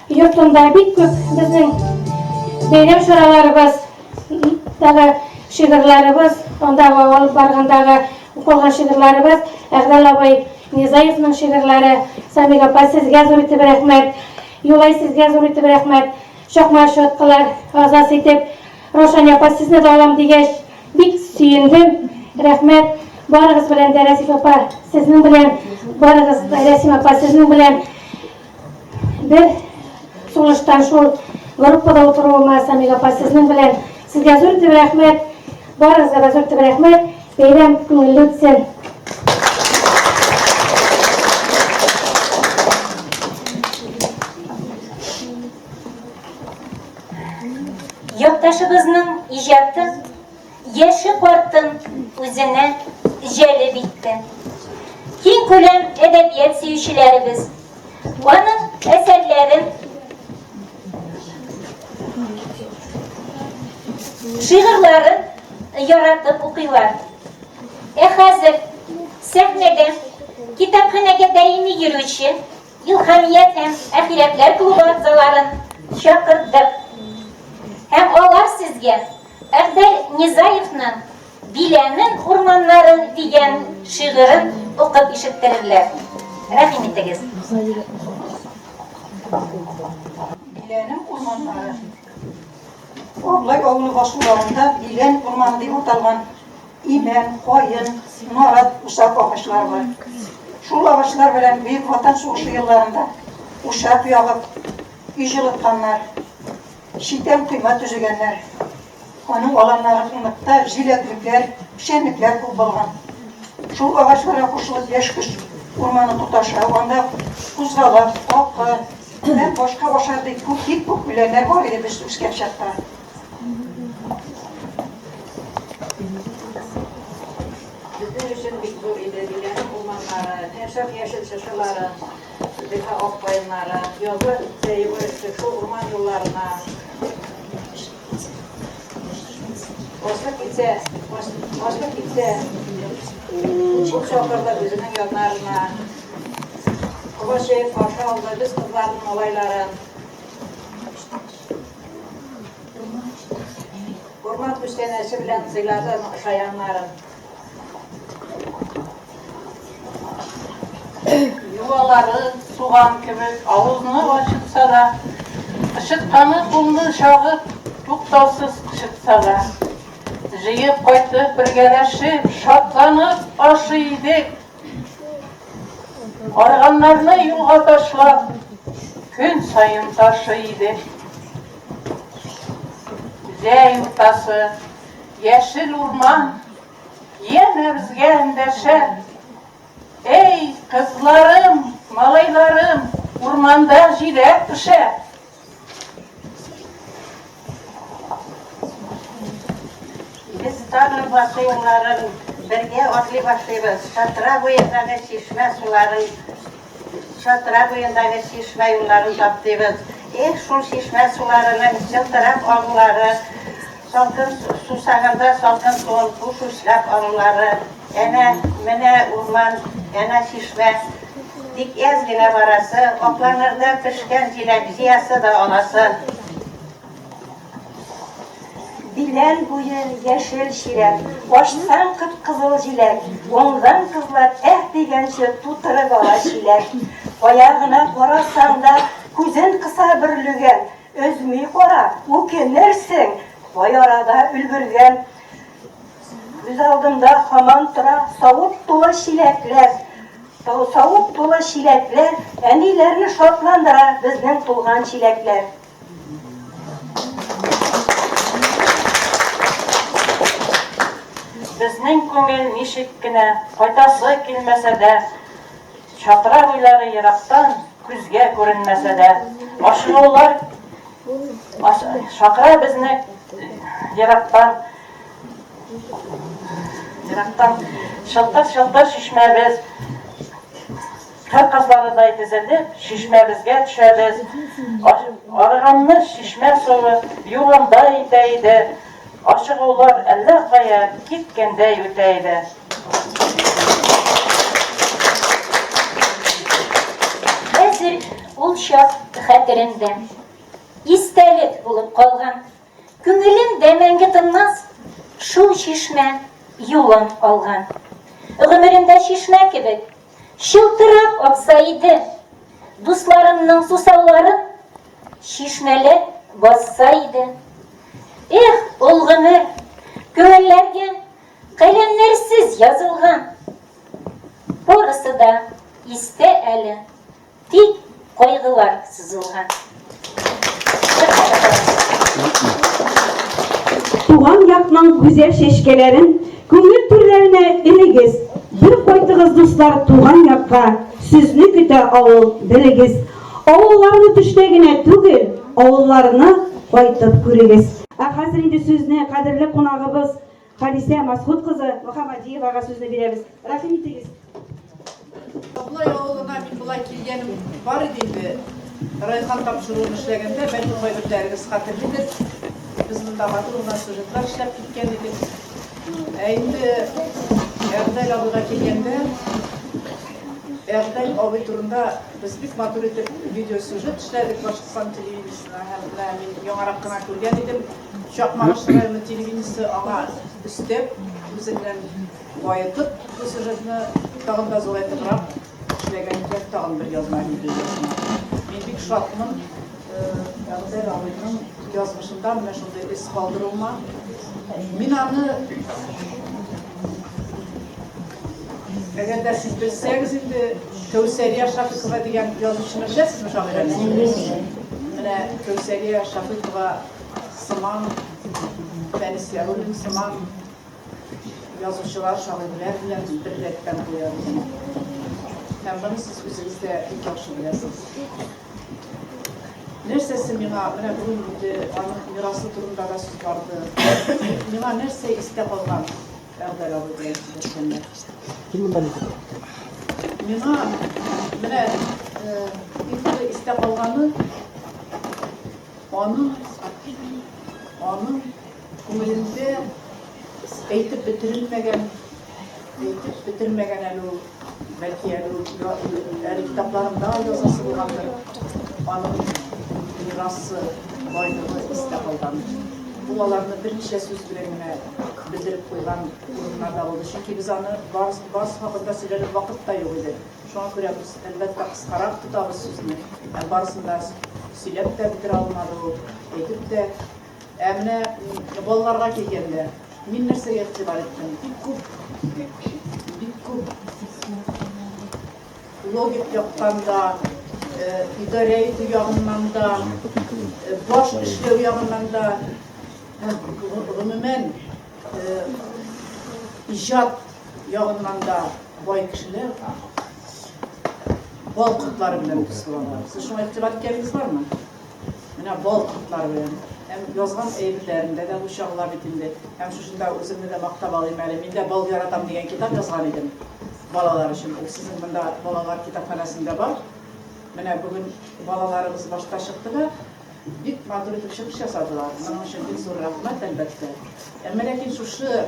йортында бик күп безнең бәйрәм чараларыбыз, дагы шигырьләребез, андагы алып баргандагы укылган шигырьләребез, Әгъдәл абый Низаевның шигырьләре, Самик апа, сезгә зур итеп рәхмәт, Юлай, сезгә зур итеп рәхмәт, Чакма чаткылар әгъзасы итеп, Раушания апа, сезне дә алам дигәч, бик сөендем, рәхмәт. Барыгыз белән дә, Рәзиф апа, сезнең белән, барыгыз, Рәсим апа, сезнең белән бер сулыштан шул группада утыруыма, Самик апа, сезнең белән, сезгә зур итеп рәхмәт, барыгызга да зур итеп рәхмәт, бәйрәм күңелле үтсен. Якташыбызның иҗаты яше-картын үзенә җәлеп итте. Киң күләм әдәбият сөючеләребез аның әсәрләрен, шигырьләрен яратып укыйлар. Ә хәзер сәхнәдә китапханәгә даими йөрүче Илһамият һәм Әхирәтләр клубы әгъзаларын чакырдык. Һәм алар сезгә Әгъдәл Низаевның Биләнең урманнары дигән шигырен укып ишеттерерләр. Рәхим итегез. Биләнең урманнары. Аблай авылы басуларында Билән урманы дип аталган Имән, каен, нарат, усак агачлары бар. Шул агачлар белән Бөек Ватан сугышы елларында учак ягып, өй җылытканнар, читән койма төзегәннәр. Аның аланнарында җиләклекләр, печәнлекләр күп булган. Шул агачларга кушылып яшь көч урманы тоташа. Анда кузгалак, какы һәм башка ашардай күп, бик күп үләннәр бар иде без үскән чакта. Безнең өчен бик зур иде Биләрнең урманнары, һәрчак яшел чыршылары, зифа ак каеннары. Язлар үтсә, йөгерештек шул урман юлларына. Ачлык китсә, ачлык китсә, ул чакырды үзенең яннарына. Колач җәеп каршы алды без кызларын, малайларын. Урман күчтәнәче белән сыйлады шаяннарын. Юалары суган кебек авызны ачытса да, кычытканы кулны чагып, туктаусыз кычытса да, җыеп кайтып, бергәләшеп, шатланып ашый идек. Арганнарны юлга ташлап, көн саен ташый идек. Зәй уртасы, яшел урман, янә безгә эндәшә. Эй, кызларым, малайларым, урманда җиләк пешә. Без тагын басу юлларын бергә атлый башлыйбыз. Шатра буендагы чишмә суларын, Шатра буендагы чишмә юлларын таптыйбыз. Эх, шул чишмә суларының чылтырап агулары, салкын сусаганда салкын суын куш учлап алулары. Әнә, менә урман, әнә чишмә. Тик әз генә барасы, акланырда пешкән җиләк җыясы да аласы. Билән буе яшел чирәм, ачсаң кып-кызыл җиләк, уңган кызлар әһ дигәнче тутырып ала чиләк. Кая гына карасаң да, күзен кыса бөрлегән, өзми кара, үкенерсең, кай арада өлгергән. Күз алдымда һаман тора савыт тулы чиләкләр. Савыт тулы чиләкләр, әниләрне шатландыра безнең тулган чиләкләр. Безнең күңел ничек кенә кайтасы килмәсә дә, чатра буйлары ерактан күзгә күренмәсә дә, ашыгулар чакыра безне ерактан, ерактан чылтыр-чылтыр чишмәбез, Кыр казларыдай тезелеп, чишмәбезгә төшәбез. Арыганны чишмә суы югандай итә иде. Ашыгулар әллә кая киткәндәй үтә иде. чак хәтеремдә. Истәлек булып калган. Күңелем дә мәңге тынмас, шул чишмә юлын алган. Гомеремдә чишмә кебек чылтырап акса иде, дусларымның сусауларын чишмәләр басса иде. Эх, ул гомер күңелләргә каләмнәрсез язылган. Барысы да истә әле. Тик кайгылар сызылган. Туган якның гүзәл чәчкәләрен күңел түрләренә элегез. Бер кайтыгыз, дуслар, туган якка, сезне көтә авыл, белегез. Авылларны төштә генә түгел, авылларны кайтып күрегез. Ә хәзер инде сүзне кадерле кунагыбыз Халисә Масхут кызы Мөхәммәдиевага сүзне бирәбез. Рәхим итегез. Аблай авылына мин болай килгәнем бар иде инде. Райхан тапшыруын эшләгәндә, бәлки кайберләрегез хәтерлидер. Без монда матур гына сюжетлар эшләп киткән идек. Ә инде Әгъдәл абыйга килгәндә, Әгъдәл абый турында без бик матур итеп видеосюжет эшләдек Башкортстан телевидениесенә һәм менә мин яңарак кына күргән идем. Чакмагыш районы телевидениесе аңа өстәп, үзеннән баетып, бу сюжетны тагын да зурайтыбрак эшләгән икән, тагын бер язма, видеоязма. Мин бик шатмын, Әгъзәл абыйның язмышында менә шундый эз калдыруыма. Мин аны, әгәр дә сез белсәгез инде, Кәүсәрия Шафикова дигән язучыны беләсезме, шагыйрәне? Менә Кәүсәрия Шафикова сыман, Фәнис Яруллин сыман язучылар, шагыйрьләр белән бер рәттән куя үзен. Һәм моны сез үзегез дә бик яхшы беләсез. Нәрсәсе миңа, менә бүген инде аның мирасы турында да сүз барды. Миңа нәрсә истә калган Әгъдәл абый белән сөйләшкәндә? Миңа менә иң истә калганы Аның, аның күңелендә әйтеп бетерелмәгән, әйтеп бетермәгән әле ул, бәлки әле ул әле китапларында язасы булгандыр. Аның мирасы, байлыгы истә калган. Ул аларны берничә сүз белән генә белдереп куйган урыннар да булды. Чөнки без аны барысы, барысы хакында сөйләрлек вакыт та юк иде. Шуңа күрә без, әлбәттә, кыскарак тотабыз сүзне. Һәм барысын да сөйләп тә бетерә алмады ул, әйтеп тә. Ә менә балаларга килгәндә, мин нәрсәгә игътибар иттем? Бик күп, бик күп логик яктан да, идарә итү ягыннан да, баш эшләү ягыннан да, һәм гомумән, иҗат ягыннан да бай кешеләр бал кортлары белән дус булалар. Сез шуңа игътибар иткәнегез бармы? Менә бал кортлары белән. Һәм язган әйберләрендә дә бу чагыла бит инде. Һәм шушында үземне дә мактап алыйм әле. Мин дә бал яратам дигән китап язган идем балалар өчен. Ул сезнең монда балалар китапханәсендә бар. Менә бүген балаларыбыз башта чыкты да, бик матур итеп чыгыш ясадылар. Моның өчен бик зур рәхмәт, әлбәттә. Әмма ләкин шушы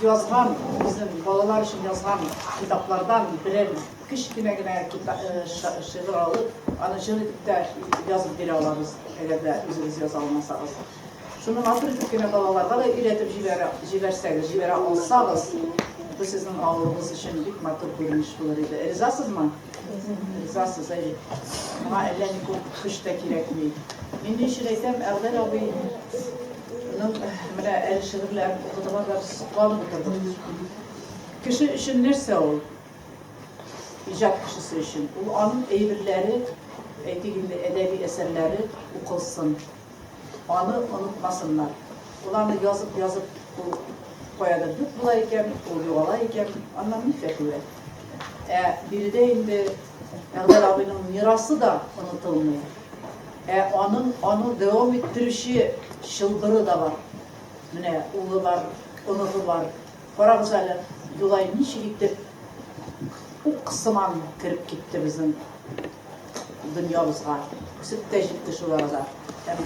язган, безнең балалар өчен язган китаплардан берәр кечкенә генә шигырь алып, аны җыр итеп тә язып бирә алабыз, әгәр дә үзегез яза алмасагыз. Шуны матур итеп кенә балаларга да өйрәтеп җибәрсәгез, җибәрә алсагыз, бу сезнең авылыгыз өчен бик матур күренеш булыр иде. Ризасызмы? Ризасыз, әйе. Моңа әллә ни күп көч тә кирәкми. Мин ни өчен әйтәм, Әгъдәл абый Аның менә әле шигырьләрен укыдылар да сокланып утырдык. Кеше өчен нәрсә ул? Иҗат кешесе өчен. Ул аның әйберләре, әйтик инде, әдәби әсәрләре укылсын. Аны онытмасыннар. Ул аны язып-язып, ул каядыр юк була икән, ул югала икән, аннан ни фәтүә? Ә биредә инде Әгъдәл абыйның мирасы да онытылмый. Ә аның аны дәвам иттерүче чылбыры да бар. Менә улы бар, оныгы бар. Карагыз әле, Юлай ничек итеп ук сыман кереп китте безнең дөньябызга. Үсеп тә җитте шул арада. Һәм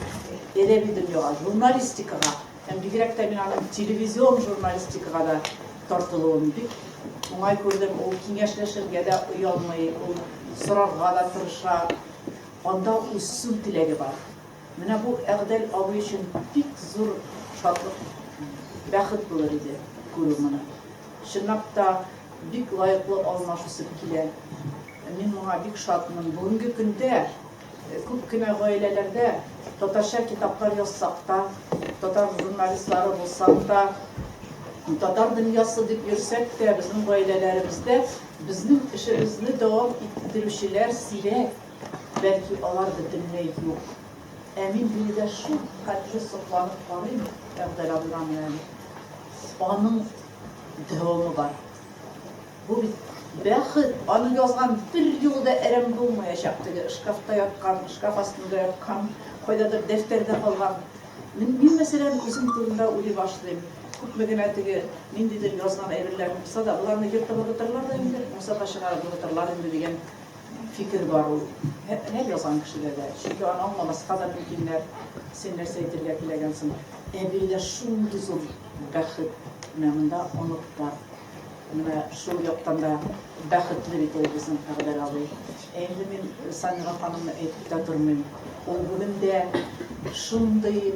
әдәби дөньяга, журналистикага, һәм бигрәк тә мин аның телевизион журналистикага да тартылуын бик уңай күрдем. Ул киңәшләшергә дә оялмый, ул сорарга да тырыша. Анда үсү теләге бар. Менә бу Әгъдәл абый өчен бик зур шатлык, бәхет булыр иде күрү моны. Чынлап та бик лаеклы алмаш үсеп килә. Мин моңа бик шатмын. Бүгенге көндә күп кенә гаиләләрдә татарча китаплар язсак та, татар журналистлары булсак та, татар дөньясы дип йөрсәк тә, безнең гаиләләребездә безнең эшебезне дәвам иттерүчеләр сирәк, бәлки алар бөтенләй юк. Ә мин биредә шул хәтле сокланып карыйм Әгъдәл абыйга менә әле. Аның дәвамы бар. Бу бит бәхет, аның язган бер юлы да әрәм булмаячак, теге шкафта яткан, шкаф астында яткан, кайдадыр дәфтәрдә калган. Мин, мин мәсәлән, үзем турында уйлый башлыйм. Күпме генә теге ниндидер язган әйберләрем булса да, боларны ертып ыргытырлар да инде, мусорга чыгарып ыргытырлар инде дигән фикер бар ул. Һәр язган кешедә дә. Чөнки аны аңламаска да мөмкиннәр, син нәрсә әйтергә теләгәнсең. Ә биредә шундый зур бәхет, менә монда онык бар. Менә шул яктан да бәхетле бит ул безнең Әгъдәл абый. Ә инде мин Самига ханымны әйтеп тә тормыйм. Ул бүген дә шундый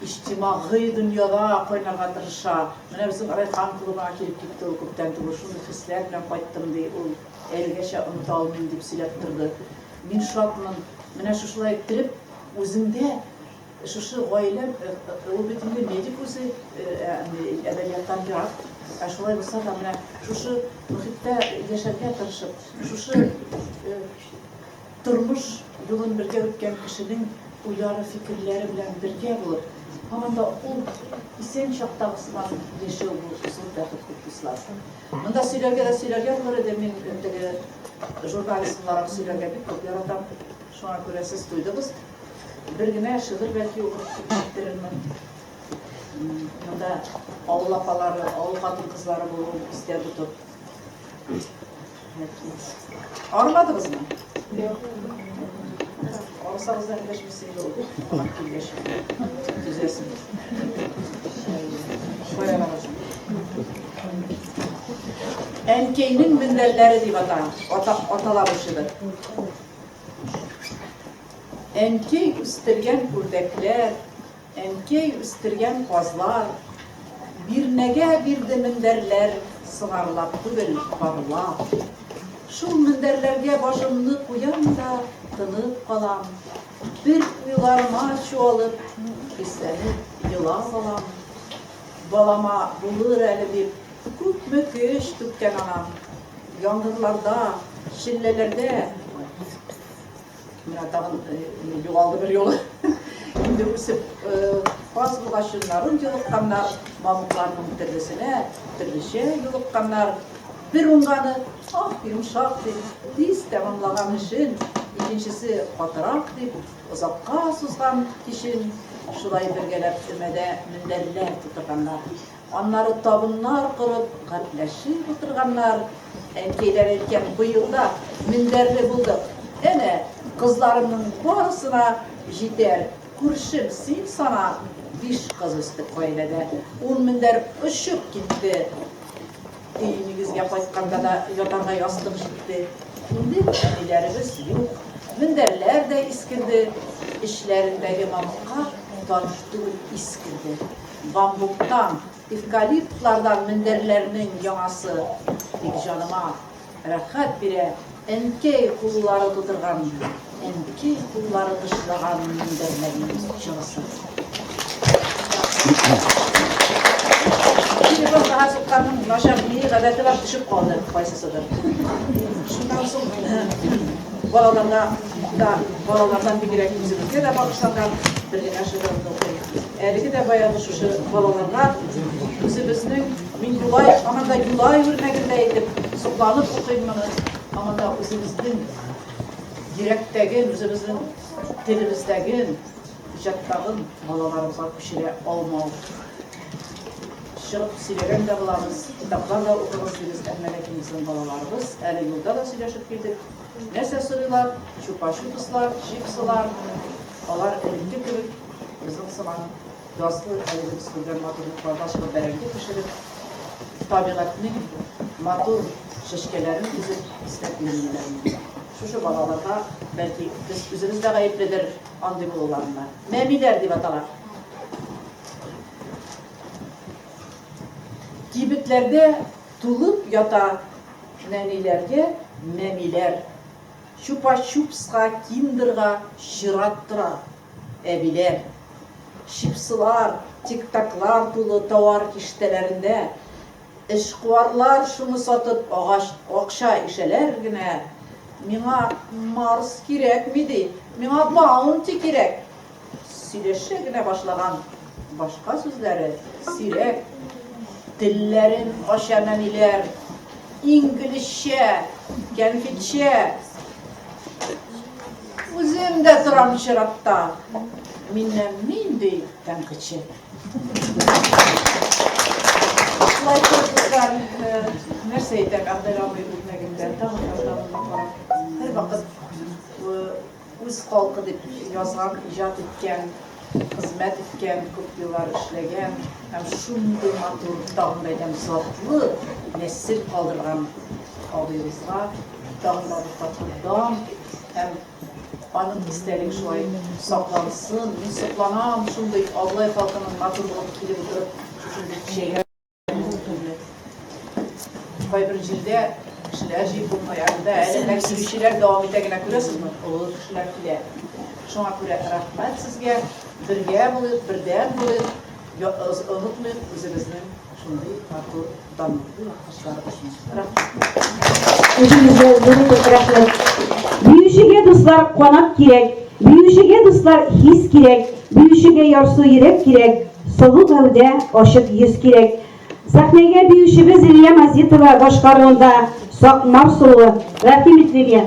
иҗтимагый дөньяда кайнарга тырыша. Менә безнең Райхан клубына килеп китте ул күптән түгел. Шундый хисләр белән кайттым, ди ул. Әлегәчә оныта алмыйм, дип сөйләп торды. Мин шатмын. Менә шушылай иттереп, үзеңдә Шушы гаилә, ул бит инде медик үзе, әдәбияттан ерак. Ә шулай булса да, менә шушы мохиттә яшәргә тырышып, шушы тормыш юлын бергә үткән кешенең уйлары, фикерләре белән бергә булып, һаман да ул исән чактагы сыман яшәү бу зур бәхет бит, дуслар. Монда сөйләргә дә сөйләргә булыр иде, мин теге журналист буларак сөйләргә бик күп яратам. Шуңа күрә сез туйдыгыз. Бер генә шигырь бәлки укып китерермен. Монда авыл апалары, авыл хатын-кызлары булуын истә тотып. Армадыгызмы? Юк. Арысагыз да эндәшмисең инде ул. Кунак килгәч. Түзәсең. Кая барасың? Әнкәйнең мендәрләре дип ата, ата, атала бу шигырь. Әнкәй үстергән үрдәкләр, Әнкәй үстергән казлар, Бирнәгә бирде мендәрләр Сыңарлап түгел, парлап. Шул мендәрләргә башымны куям да тынып калам. Бер уйларыма чуалып, хисләнеп елап алам. Балама булыр әле дип, күпме көч түккән анам. Яңгырларда, челләләрдә Менә тагын югалды бер юлы. Инде үсеп каз булгачыннарын йолыкканнар, мамыкларның төрлесенә төрлечә йолыкканнар. Бер уңганы, ах, йомшак дип, тиз тәмамлаган эшен, икенчесе катырак дип, озакка сузган кичен. Шулай бергәләп өмәдә мендәрләр тутырганнар. Аннары табыннар корып, гәпләшеп утырганнар. Әнкәйләр әйткән, быел да мендәрле булдык. Әнә, кызларымның барысына җитәр. Күршем, син сана, биш кыз үстек гаиләдә. Ун мендәр очып китте. Өй нигезгә кайтканда да ятарга ястык җитте. Инде әниләребез юк. Мендәрләр дә искерде. Эчләрендәге мамыкка таныш түгел ис керде. Бамбуктан, эвкалиптлардан мендәрләрнең яңасы тик җаныма рәхәт бирә, әнкәй куллары тутырган, әнкәй куллары тышлаган мендәрләрнең җылысы. Телефон кәгазь сукканның начар ни гадәте бар, төшеп калды кайсысыдыр. Шуннан соң балаларга да, балалардан бигрәк үзебезгә дә багышланган бер генә шигырымны укыйм. Әлеге дә баягы шушы балаларга үзебезнең мин Юлай, һаман да Юлай үрнәгендә әйтеп, сокланып укыйм моны. Һаман да үзебезнең йөрәктәген, үзебезнең телебездәген, иҗаттагын балаларыбызга күчерә алмау. Чыгып сөйләгән дә булабыз, китаплар да укыгыз дибез, әмма ләкин безнең балаларыбыз әле юлда да сөйләшеп килдек. Нәрсә сорыйлар? Чупа-чупслар, чипсылар. Алар элекке кебек безнең сыман язгы әлеге без күргән матурлыкларда чыгып бәрәңге пешереп, табигатьнең матур чәчкәләрен өзеп иснәп йөрмиләр инде. Шушы балаларга, бәлки, без үзебез дә гаепледер андый булуларына. Мәмиләр дип атала. Кибетләрдә тулып ята нәниләргә мәмиләр. Чупа-чупска, киндерга чират тора әбиләр. Чипсылар, тик-таклар тулы тауар киштәләрендә. Эшкуарлар шуны сатып агач акча ишәләр генә. Миңа Марс кирәкми, ди, миңа Баунти кирәк. Сөйләшә генә башлаган, башка сүзләре сирәк. Телләрен ача нәниләр, инглизчә, кәнфитчә. Үзем дә торам чиратта, миннән нинди тәнкыйтьче? Шулай итеп, дуслар, нәрсә әйтәм, Әгъдәл абый үрнәгендә тагын да тагын да карап, һәрвакыт үз халкы дип язган, иҗат иткән, хезмәт иткән, күп еллар эшләгән һәм шундый матур, тагын да әйтәм, затлы нәсел калдырган абыебызга тагын да бер тапкыр дан һәм Аның истәлеге шулай саклансын. Мин сокланам шундый Аблай халкының матур булып килеп утырып, шушындый кичәгә. Кайбер җирдә кешеләр җыеп булмый, ә монда әле дә килүчеләр дәвам итә генә, күрәсезме? Олы кешеләр килә. Шуңа күрә рәхмәт сезгә. Бергә булыйк, бердәм булыйк, онытмыйк үзебезнең шундый матур данлыклы якташларыбызны. Рәхмәт. Үзегезгә зур итеп рәхмәт. Биючегә, дуслар, канат кирәк, Биючегә, дуслар, хис кирәк, Биючегә ярсу йөрәк кирәк, Сылу гәүдә, ачык йөз кирәк. Сәхнәгә биючебез Лилия Мазитова башкаруында Сакмар суы. Рәхим ит, Лилия.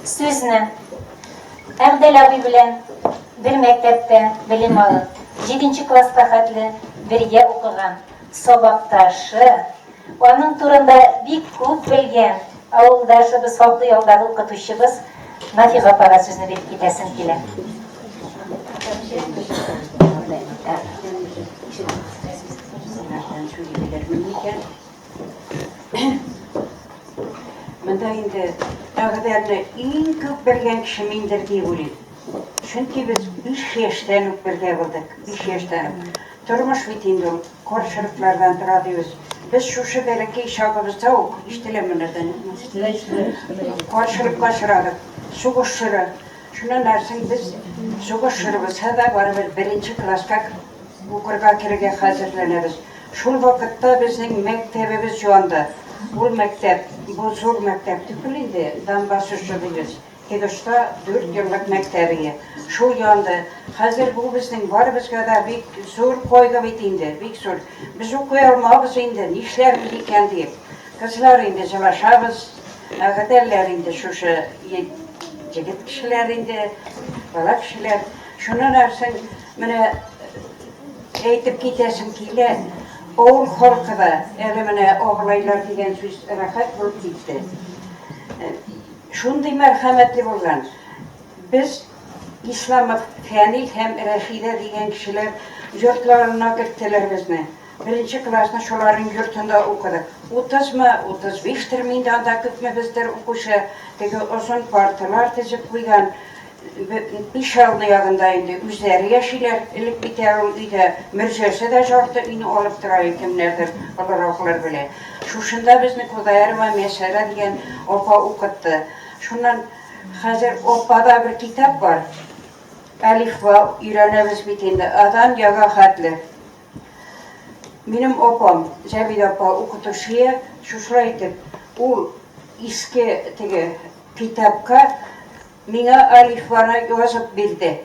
Сүзне Әгъдәл абый белән бер мәктәптә белем алып, җиденче класска хәтле бергә укыган сабакташы, аның турында бик күп белгән авылдашыбыз, хаклы ялдагы укытучыбыз Нафига апага сүзне биреп китәсем килә. Монда инде Әгъдәрне иң күп белгән кеше миндер дип уйлыйм. Чөнки без 5 яшьтән үк бергә булдык, 5 яшьтән үк. Тормыш бит инде ул каршылыклардан тора дибез. Без шушы бәләкәй чагыбызда ук, ишетеләме нәрдән? Ишетелә, ишетелә. Каршылыкка очрадык. Сугыш чоры. Шуннан соң без сугыш чоры булса да, барыбер беренче класска укырга керергә хәзерләнәбез. Шул вакытта безнең мәктәбебез янды. Ул мәктәп, бу зур мәктәп түгел инде, Донбасс очы дибез. Тегошта дүрт еллык мәктәп ие. Шул янды. Хәзер бу безнең барыбызга да бик зур кайгы бит инде, бик зур. Без укый алмабыз инде, нишләрбез икән диеп. Кызлар инде җылашабыз, әгәдәлләр инде шушы егет кешеләр инде, бала кешеләр. Шуннан арсын менә әйтеп китәсем килә, авыл халкы да әле менә агылайлар дигән сүз рәхәт булып китте. Шундый мәрхәмәтле булган. Без Исламов Фәнил һәм Рәшидә дигән кешеләр йортларына керттеләр безне. Беренче классны шуларның йортында укыдык. Утызмы, 35 терме инде анда күпмебездер укучы. Теге озын парталар тезеп куйган. Пишалны ягында инде үзләре яшиләр. Элек бит әле ул өйдә мөрҗәсе дә жарты өйне алып тора иде, кемнәрдер олыраклар белә. Шушында безне Кудаярова Мәсәрә дигән апа укытты. Шуннан хәзер апада бер китап бар. Әлифба өйрәнәбез бит инде, Адан Яга хәтле. Минем апам, Зәбидә апа укытучы, шушылай итеп, ул иске теге китапка миңа әлифбаны язып бирде.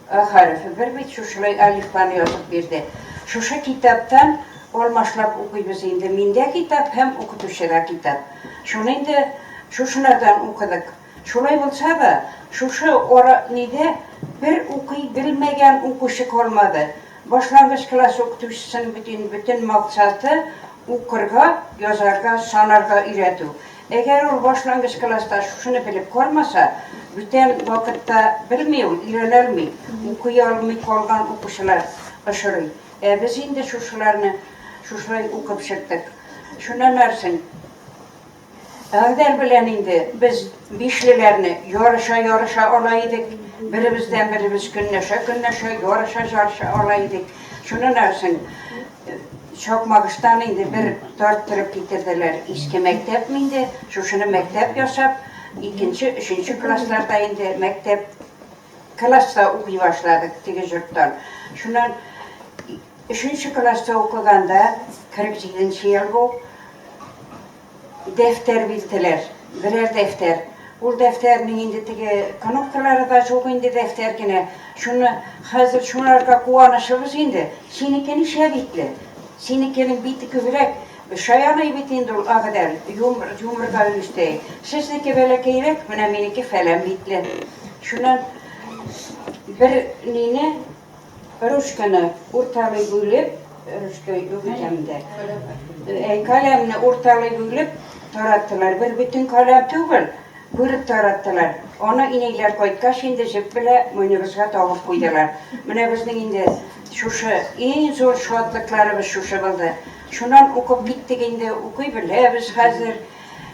А хәрефе бер бит, шушылай әлифбаны язып бирде. Шушы китаптан алмашлап укыйбыз инде. Миндә китап һәм укытучыда китап. Шуны инде шушылардан укыдык. Шулай булса да, шушы ара нидә бер укый белмәгән укучы калмады. Башлангыч класс укытучысының бөтен бөтен максаты укырга, язарга, санарга өйрәтү. Әгәр ул башлангыч класста шушыны белеп калмаса, бүтән вакытта белми ул, өйрәнә алмый, укый алмый калган укучылар очрый. Ә без инде шушыларны шушылай укып чыктык. Шуннан арсын Әгъдәл белән инде без бишлеләрне ярыша-ярыша ала идек. Беребездән беребез көнләшә-көнләшә, ярыша-жарыша ала идек. Шуннан арсын Чакмагыштан инде бер тарттырып китерделәр иске мәктәп инде. Шушыны мәктәп ясап, икенче, өченче классларда инде мәктәп класста укый башладык теге йорттан. Шуннан өченче класста укыганда, 47 нче ел бу, дәфтәр бирделәр, берәр дәфтәр. Ул дәфтәрнең инде теге кнопкалары да юк инде дәфтәр генә. Шуны хәзер шуңарга куанышыбыз инде. Синеке ничә битле? Синекенең бите күбрәк. Шаяный бит инде ул Агдәл, юмор, юморга өлештәй. Сезнеке бәләкәйрәк, менә минеке фәлән битле. Шуннан бер нине ручканы урталый бүлеп, ручка юк икән дә. Каләмне урталый бүлеп тараттылар. Бер бөтен каләм түгел, бүлеп тараттылар. Аны инәйләр кайткач инде җеп белән муеныбызга тагып куйдылар. Менә безнең инде шушы иң зур шатлыкларыбыз шушы булды. Шуннан укып киттек инде, укый беләбез хәзер.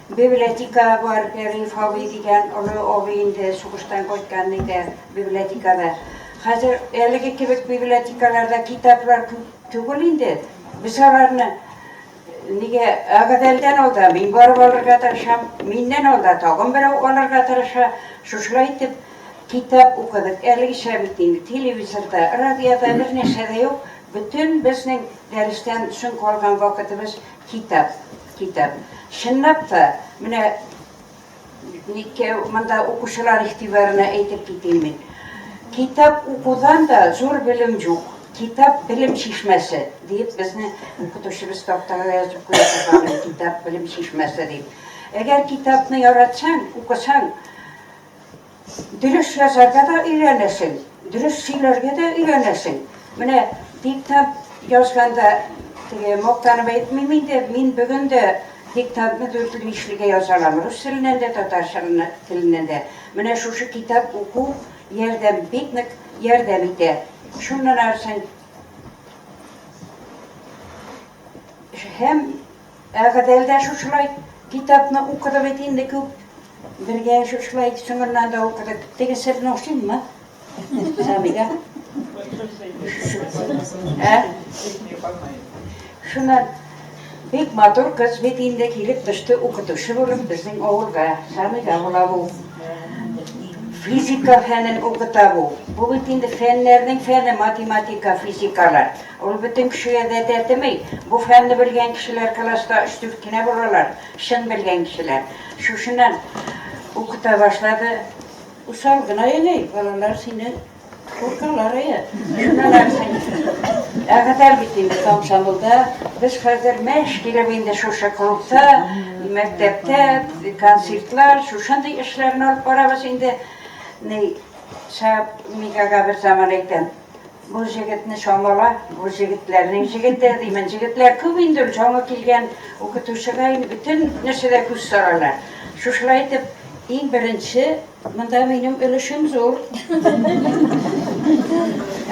Библиотека бар, Риф абый дигән олы абый инде сугыштан кайткан иде библиотекада. Хәзер әлеге кебек библиотекаларда китаплар күп түгел инде. Без аларны нигә Агадәлдән алда мин барып алырга тырышам, миннән алда тагын берәү алырга тырыша. Шушылай итеп китап укыдык. Әлегечә бит инде телевизорда, радиода бер нәрсә дә юк. Бөтен безнең дәрестән соң калган вакытыбыз китап, китап. Чынлап та, менә никә монда укучылар игътибарына әйтеп китим мин. Китап укудан да зур белем юк. Китап белем чишмәсе диеп безне укытучыбыз тактага язып куя торган китап белем чишмәсе дип. Әгәр китапны яратсаң, укысаң, Дөрес язарга да өйрәнәсең, дөрес сөйләргә дә өйрәнәсең. Менә диктант язганда, теге мактанып әйтмим инде, мин бүген дә диктантны дүртле бишлегә яза алам, рус теленнән дә, татар теленнән дә. Менә шушы китап уку ярдәм, бик нык ярдәм итә. Шуннан арсын һәм Әгъдәл дә шушылай китапны укыды бит инде күп. Бергә шушылай соңыннан да укыдык. Теге серне ошыйммы? Самига. Ә? Шуннан бик матур кыз бит инде килеп төште укытучы булып безнең авылга. Самига була бу. Физика фәнен укыта бу. Бу бит инде фәннәрнең фәне, математика, физикалар. Ул бөтен кешегә дә тәтеми. Бу фәнне белгән кешеләр класста өч-дүрт кенә булалар, чын белгән кешеләр. Шушыннан укыта башлады. Усал гына әни, балалар сине куркалар, әйе. Шуннан арсын. Әгәдәр бит инде комсомолда. Без хәзер мәш килеп инде шушы клубта, мәктәптә концертлар, шушындый эшләрне алып барабыз инде. Ни, Мигага бер заман әйтәм. Бу җегетне чамала, бу җегетләрнең җегете, димен. Җегетләр күп инде ул, жаңы килгән укытучыга инде бөтен нәрсәдә күз саралар. Шушылай итеп, иң беренче монда минем өлешем зур.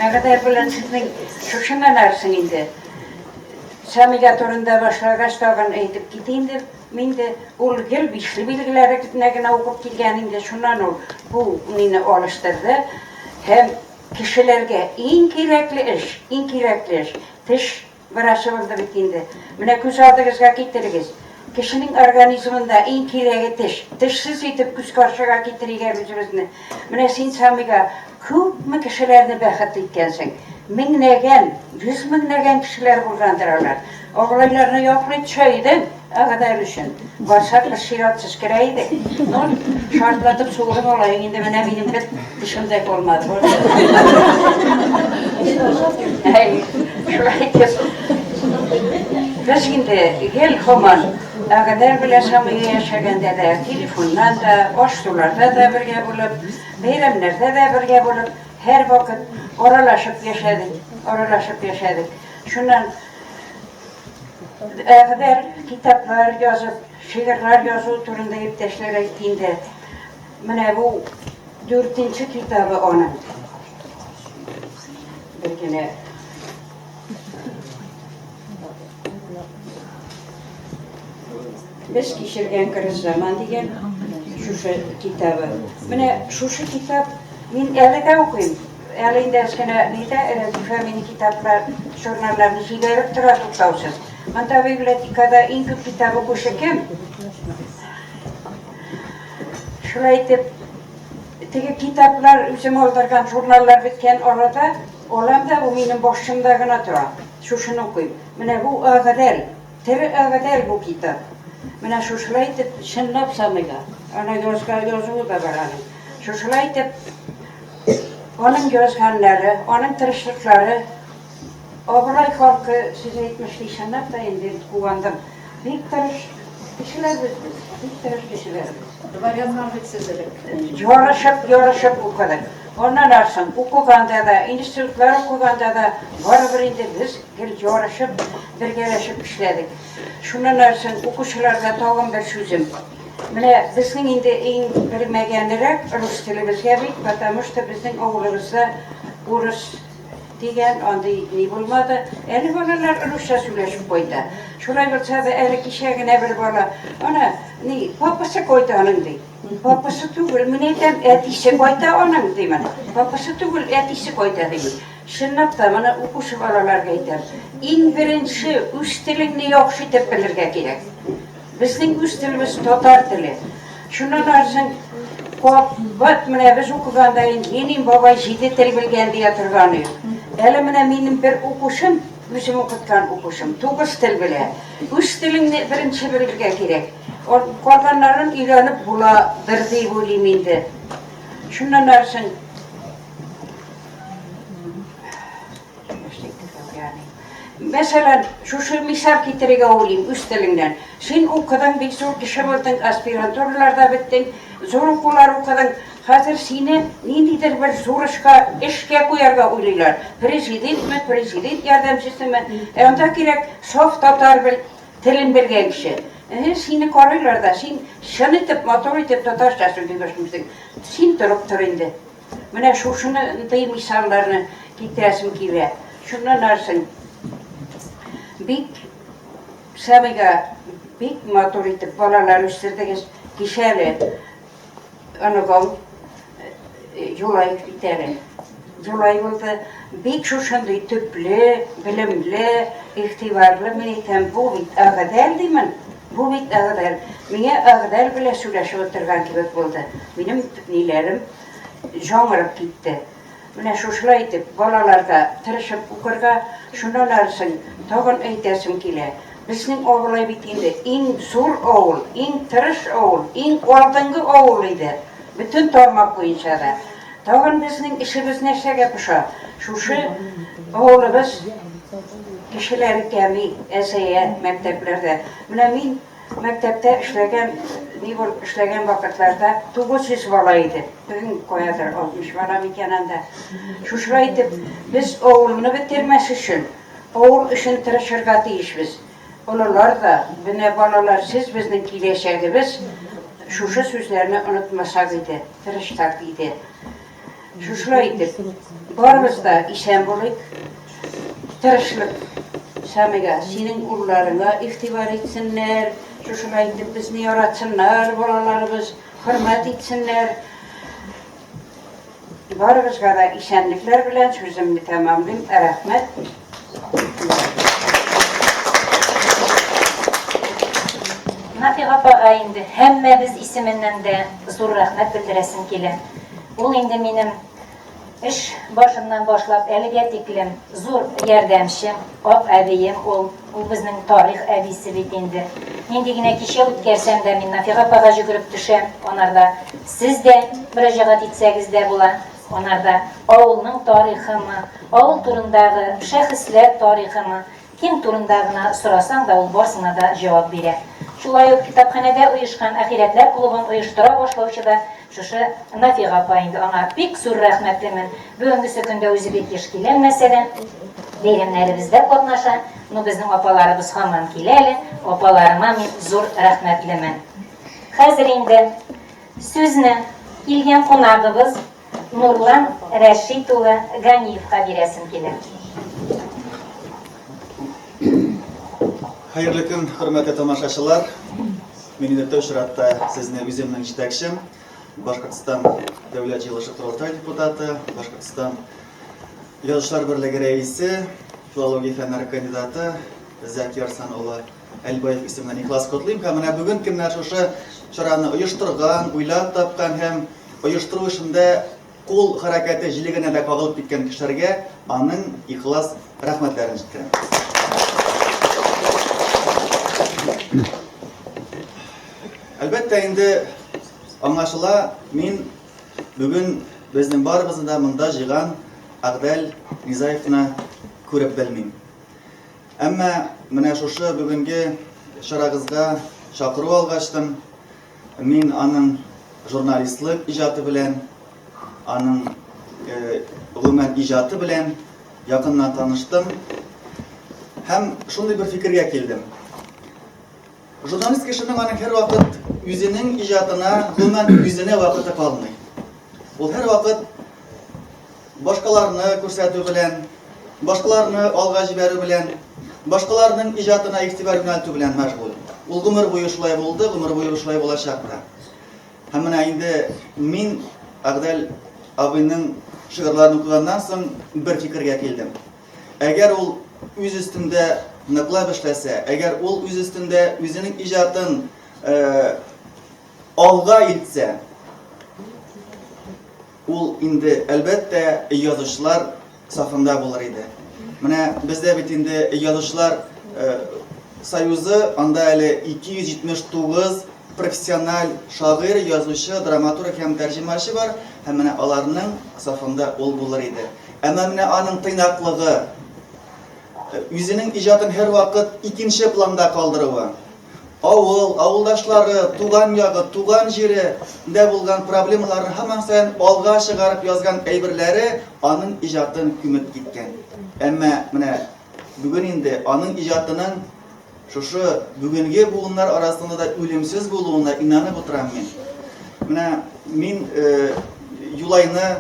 Әгәдәр белән сезнең шушыннан арсын инде. Самига турында башлагач тагын әйтеп китим дип, мин дә ул гел бишле билгеләренә генә укып килгән инде, шуннан ул бу мине алыштырды һәм Кешеләргә иң кирәкле эш, иң кирәкле эш, теш врачы булды бит инде. Менә күз алдыгызга китерегез. Кешенең организмында иң кирәге теш. Тешсез итеп күз каршыга китерик әле үзебезне. Менә син, Самига, күпме кешеләрне бәхетле иткәнсең. Меңләгән, йөз меңләгән кешеләр булгандыр алар. Абрайларны яклый төшә идең, Әгъдәл өчен. Барсак, без чиратсыз керә идек. Ну, шартлатып суырып алайык инде, менә минем бер тешем дә калмады. Әй, шулай итеп. Без инде гел һаман Әгъдәл белән Самия яшәгәндә дә, телефоннан да, аш-суларда да бергә булып, бәйрәмнәрдә дә бергә булып, һәрвакыт аралашып яшәдек, аралашып яшәдек. Шуннан Әгъдәл китаплар язып, шигырьләр язу турында иптәшләр әйтте инде. Менә бу дүртенче китабы аның. Бер генә Без кичергән кырыс заман дигән шушы китабы. Менә шушы китап мин әле дә укыйм. Әле инде әз генә нидә Рәзифә мине китаплар, журналларны җибәреп тора туктаусыз. Монда библиотекада иң күп китап укучы кем? Шулай итеп, теге китаплар, үзем алдырган журналлар беткән арада, алам да, бу минем башчымда гына тора. Шушыны укыйм. Менә бу Әгъдәл, тере Әгъдәл бу китап. Менә шушылай итеп, чынлап саныйла. Ана язга язуы да бар аның. Шушылай итеп, Аның язганнары, аның тырышлыклары, Абылай халкы, сез әйтмешли, чынлап та инде куандым. Бик тырыш кешеләрбез без, бик тырыш кешеләрбез. Дворяннар бит сез элек. Ярышып, ярышып укыдык. Аннан арсын, укыганда да, институтлар укыганда да, барыбер инде без гел ярышып, бергәләшеп эшләдек. Шуннан арсын, укучыларга тагын бер сүзем. Менә безнең инде иң белмәгәнрәк рус телебезгә бит, потому что безнең авылыбызда урыс дигән андый ни булмады. Әле балалар русча сөйләшеп кайта. Шулай булса да, әле кичә генә бер бала, ана, ни, папасы кайта аның, ди. Папасы түгел, мин әйтәм, әтисе кайта аның, димен. Папасы түгел, әтисе кайта, димен. Чынлап та, моны укучы балаларга әйтәм. Иң беренче үз телеңне яхшы итеп белергә кирәк. Безнең үз телебез татар теле. Шуннан арсын кабат менә без укыганда инде Ленин бабай җиде тел белгән дия торган идек. Әле менә минем бер укучым, үзем укыткан укучым, тугыз тел белә. Үз телеңне беренче белергә кирәк. Калганнарын өйрәнеп буладыр дип уйлыйм инде. Шуннан арсын Мәсәлән, шушы мисал китерергә уйлыйм үз телеңнән. Син укыдың, бик зур кеше булдың, аспирантураларда беттең, зур укулар укыдың. Хәзер сине ниндидер бер зур эшкә, эшкә куярга уйлыйлар. Президентме, президент ярдәмчесеме? Ә анда кирәк саф татар бел, телен белгән кеше. Әһе, сине карыйлар да, син чын итеп, матур итеп татарча сөйли башлыйсың. Син торып тор инде. Менә шушындый мисалларны китерәсем килә. Шуннан арсын бик Сабыйга бик матур итеп балалар үстердегез. Кичә әле оныгым Юлай бит әле. Юлай булды. Бик шушындый төпле, белемле, игътибарлы, мин әйтәм, бу бит Әгъдәл димен. Бу бит Әгъдәл. Миңа Әгъдәл белән сөйләшеп утырган кебек булды. Минем ниләрем җаңырып китте. Менә шушылай итеп, балаларга тырышып укырга, шуннан арысын тагын әйтәсем килә, безнең Абылай бит инде иң зур авыл, иң тырыш авыл, иң алдынгы авыл иде, бөтен тармак буенча да. Тагын безнең эшебез нәрсәгә поша? Шушы авылыбыз кешеләре кәми, әзәя мәктәпләрдә. Менә мин Мәктәптә эшләгән, ни булып эшләгән вакытларда 900 бала иде. Бүген каядыр 60 бала микән анда. Шушылай итеп, без авылны бетермәс өчен, авыл өчен тырышырга тиешбез. Олылар да, менә балалар, сез безнең киләчәгебез, шушы сүзләрне онытмасак иде, тырышсак иде. Шушылай итеп, барыбыз да исән булыйк. Тырышлык Самига, синең улларыңа игътибар итсеннәр, шушылай итеп безне яратсыннар балаларыбыз, хөрмәт итсеннәр. Барыбызга да исәнлекләр белән сүземне тәмамлыйм. Рәхмәт. Нафига апага инде һәммәбез исеменнән дә зур рәхмәт белдерәсем килә. Ул инде минем эш башыннан башлап әлегә тиклем зур ярдәмчем, ак әбием ул. Ул безнең тарих әбисе бит инде. Нинди генә кичә үткәрсәм дә, мин Нафига апага җөгереп төшәм. Анарда сез дә мөрәҗәгать итсәгез дә була. Анарда авылның тарихымы, авыл турындагы шәхесләр тарихымы, Кем турында гына сорасаң да, ул барсына да җавап бирә. Шулай ук китапханәдә оешкан Ахирәтләр клубын оештыра башлаучы да шушы Нафига апа инде. Аңа бик зур рәхмәтлемен. Бүгенгесе көндә үзе бик еш киләлмәсә дә, бәйрәмнәребездә катнаша. Ну, безнең апаларыбыз һаман килә әле. Апаларыма мин зур рәхмәтлемен. Хәзер инде сүзне килгән кунагыбыз Нурлан Рәшит улы Ганиевка бирәсем килә. Хәерле көн, хөрмәтле тамашачылар. Мин инде тәү чиратта сезне үземнең җитәкчем, Башкортстан Дәүләт җыелышы Корылтай депутаты, Башкортстан Язучылар берлеге рәисе, филология фәннәре кандидаты Зәки Арслан улы Әлбаев исеменнән ихлас котлыйм. Һәм менә бүген кемнәр шушы чараны оештырган, уйлап тапкан һәм Оештыру эшендә кул хәрәкәте җилегенә дә кагылып киткән кешеләргә аның ихлас рәхмәтләрен җиткерәм. Әлбәттә инде аңлашыла, мин бүген безнең барыбызны да монда җыйган Әгъдәл Низаевны күреп белмим. Әмма менә шушы бүгенге чарагызга чакыру алгачтын, Мин аның журналистлык иҗаты белән, аның гомумән иҗаты белән якыннан таныштым һәм шундый бер фикергә килдем. Журналист кешенең аның һәрвакыт үзенең иҗатына, гомумән үзенә вакыты калмый. Ул һәрвакыт Башкаларны күрсәтү белән, башкаларны алга җибәрү белән, башкаларның иҗатына игътибар юнәлтү белән мәшгуль. Ул гомер буе шулай булды, гомер буе шулай булачак та. Һәм менә инде мин Әгъдәл абыйның шигырьләрен укыганнан соң бер фикергә килдем. Әгәр ул үз өстендә ныклап эшләсә, әгәр ул үз өстендә үзенең иҗатын алга илтсә, Ул инде, әлбәттә, язучылар сафында булыр иде. Менә бездә бит инде язучылар союзы, анда әле 279 профессиональ шагыйрь, язучы, драматург һәм тәрҗемәче бар, һәм менә аларның сафында ул булыр иде. Әмма менә аның тыйнаклыгы, үзенең иҗатын һәрвакыт икенче планда калдыруы, Авыл, авылдашлары, туган ягы, туган җире дә булган проблемаларны һаман саен алга чыгарып язган әйберләре аның иҗатын күмеп киткән. Әмма менә бүген инде аның иҗатының Шушы бүгенге буыннар арасында да үлемсез булуына инанып утырам мин. Менә мин Юлайны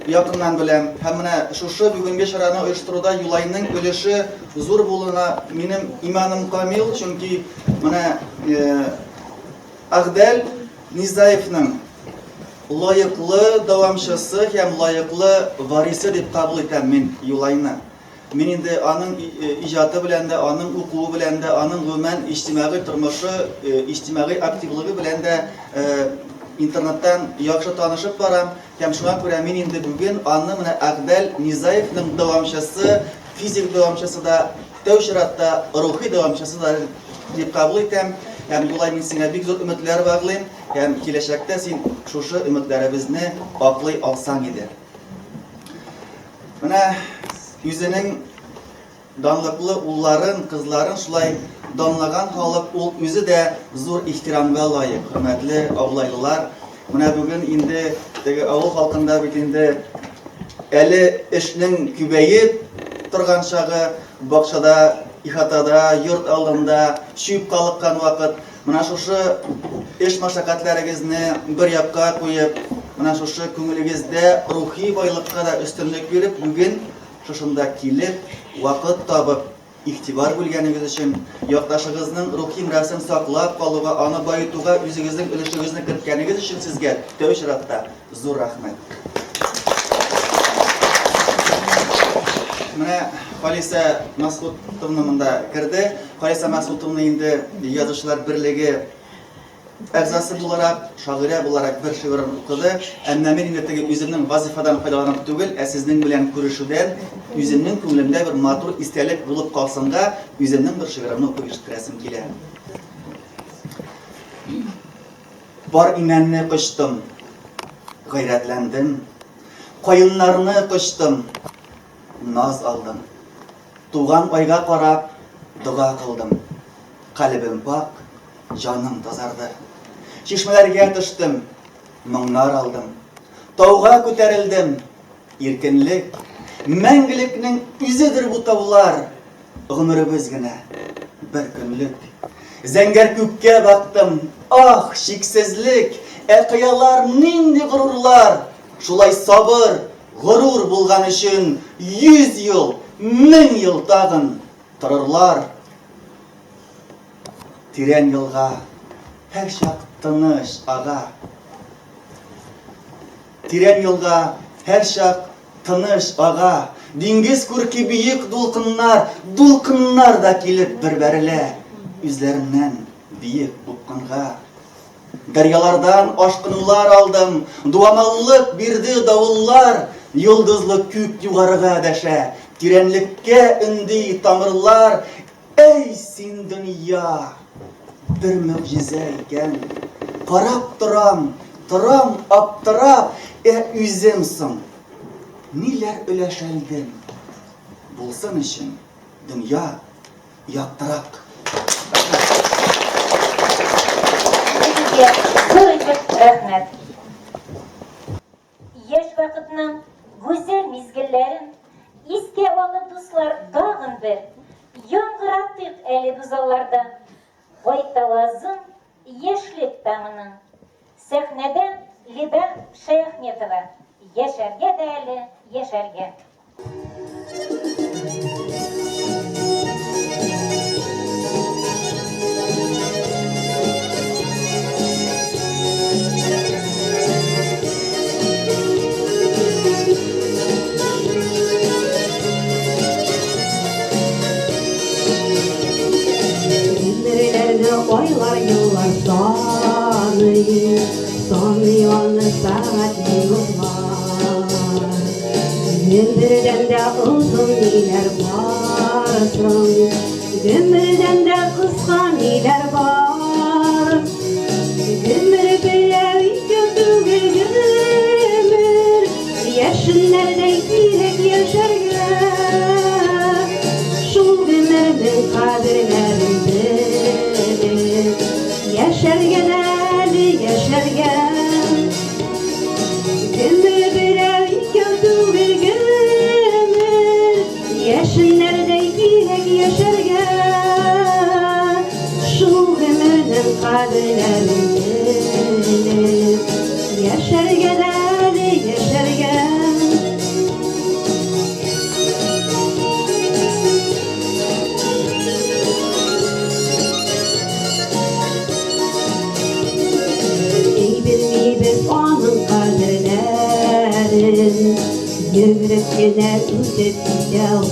якыннан беләм һәм менә шушы бүгенге чараны оештыруда Юлайның өлеше зур булуына минем иманым камил, чөнки менә Әгъдәл Низаевның лаеклы дәвамчысы һәм лаеклы варисы дип кабул итәм мин Юлайны. Мин инде аның иҗаты белән дә, аның укуы белән дә, аның гомумән иҗтимагый тормышы, иҗтимагый активлыгы белән дә интернеттан яхшы танышып барам. Һәм шуңа күрә мин инде бүген аны менә Әгъдәл Низаевның дәвамчысы, физик дәвамчысы да, тәү чиратта рухи дәвамчысы да дип кабул итәм. Һәм Юлай, мин сиңа бик зур өметләр баглыйм һәм киләчәктә син шушы өметләребезне аклый алсаң иде. Менә үзенең данлыклы улларын, кызларын шулай данлаган халык ул үзе дә зур ихтирамга лаек, хөрмәтле авылайлылар. Менә бүген инде теге авыл халкында бит инде әле эшнең күбәеп торган чагы, бакчада, ихатада, йорт алдында чүп калыккан вакыт. Менә шушы эш мәшәкатьләрегезне бер якка куеп, менә шушы күңелегездә рухи байлыкка да өстенлек биреп, бүген шушында килеп, вакыт табып, игътибар бүлгәнегез өчен, якташыгызның рухи мирасын саклап калуга, аны баетуга үзегезнең өлешегезне керткәнегез өчен сезгә тәү чиратта зур рәхмәт. Менә Халисә Мәсгутовна монда керде. Халисә Мәсгутовна инде Язучылар берлеге әгъзасы буларак, шагыйрә буларак бер шигырен укыды. Әмма мин инде теге үземнең вазифадан файдаланып түгел, ә сезнең белән күрешүдән үземнең күңелемдә бер матур истәлек булып калсынга үземнең бер шигыремне укып ишеттерәсем килә. Бар имәнне кочтым, гайрәтләндем, Каеннарны кочтым, наз алдым. Туган айга карап, дога кылдым. Калебем пакь, җаным тазарды. Чишмәләргә төштем, моңнар алдым. Тауга күтәрелдем, иркенлек, Мәңгелекнең үзедер бу таулар. Гомеребез генә бер көнлек. Зәңгәр күккә бактым, ах, чиксезлек! Ә кыялар нинди горурлар! Шулай сабыр, горур булган өчен 100 ел, 1000 ел тагын торырлар. Тирән елга һәрчак тыныч ага. Тирән елга һәрчак тыныч ага. Диңгез күрке биек дулкыннар, дулкыннар да килеп бер бәрелә үзләреннән биек упкынга. Дәрьялардан ашкынулар алдым, дуамаллык бирде давыллар, йолдызлы күк югарыга дәшә, тирәнлеккә өнди тамырлар. Әй син, дөнья! Бер могҗиза икән. Карап торам, торам аптырап, ә үзем соң ниләр өләшәлдем? Булсын өчен дөнья яктырак. Сезгә зур итеп рәхмәт. Яшь вакытның гүзәл мизгелләрен искә алып, дуслар, тагын бер яңгыратыйк әле бу залларда Кайтавазын яшьлек таңының. Сәхнәдә Лида Шәяхметова, Яшәргә дә әле яшәргә. Гомерләрне айлар, еллар саный, Саный аны сәгать, минутлар. Гомердән дә озын ниләр бар соң, Гомердән дә кыска ниләр бар? Гомер берәү икәү түгел гомер, Яшеннәрдәй кирәк яшәргә. Шул гомернең кадерләрен белик. Яшәргә дә әле яшәргә. Эй, белмибез аның кадерләрен, Йөгереп кенә үтеп китә ул.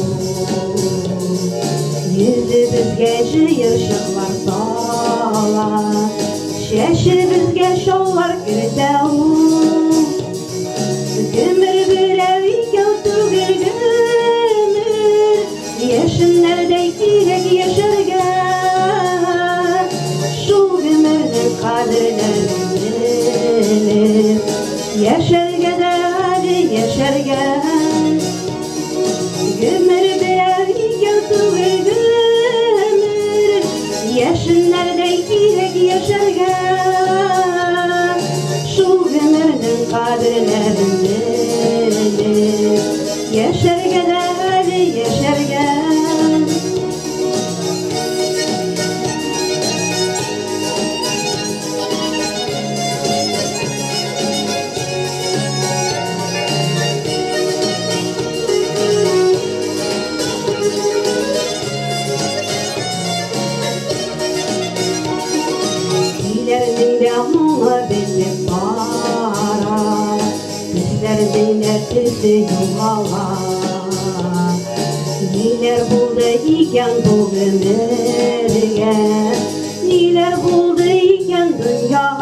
Йөзебезгә җыерчыклар сала, Чәчебезгә чаллар кертә ул. Гомер берәү икәү түгел гомер, Яшеннәрдәй кирәк яшәргә. Шул гомернең кадерләрен белеп, Яшәргә дә әле яшәргә. Гомер берәү икәү түгел гомер, Яшеннәрдәй кирәк яшәргә. Шул гомернең кадерләрен белеп, Яшәргә дә әле яшәргә. Көйләрнең дә моңы бетеп бара, Төсләрнең дә төсе югала. Ниләр булды икән бу гомергә, Ниләр булды икән дөньяга?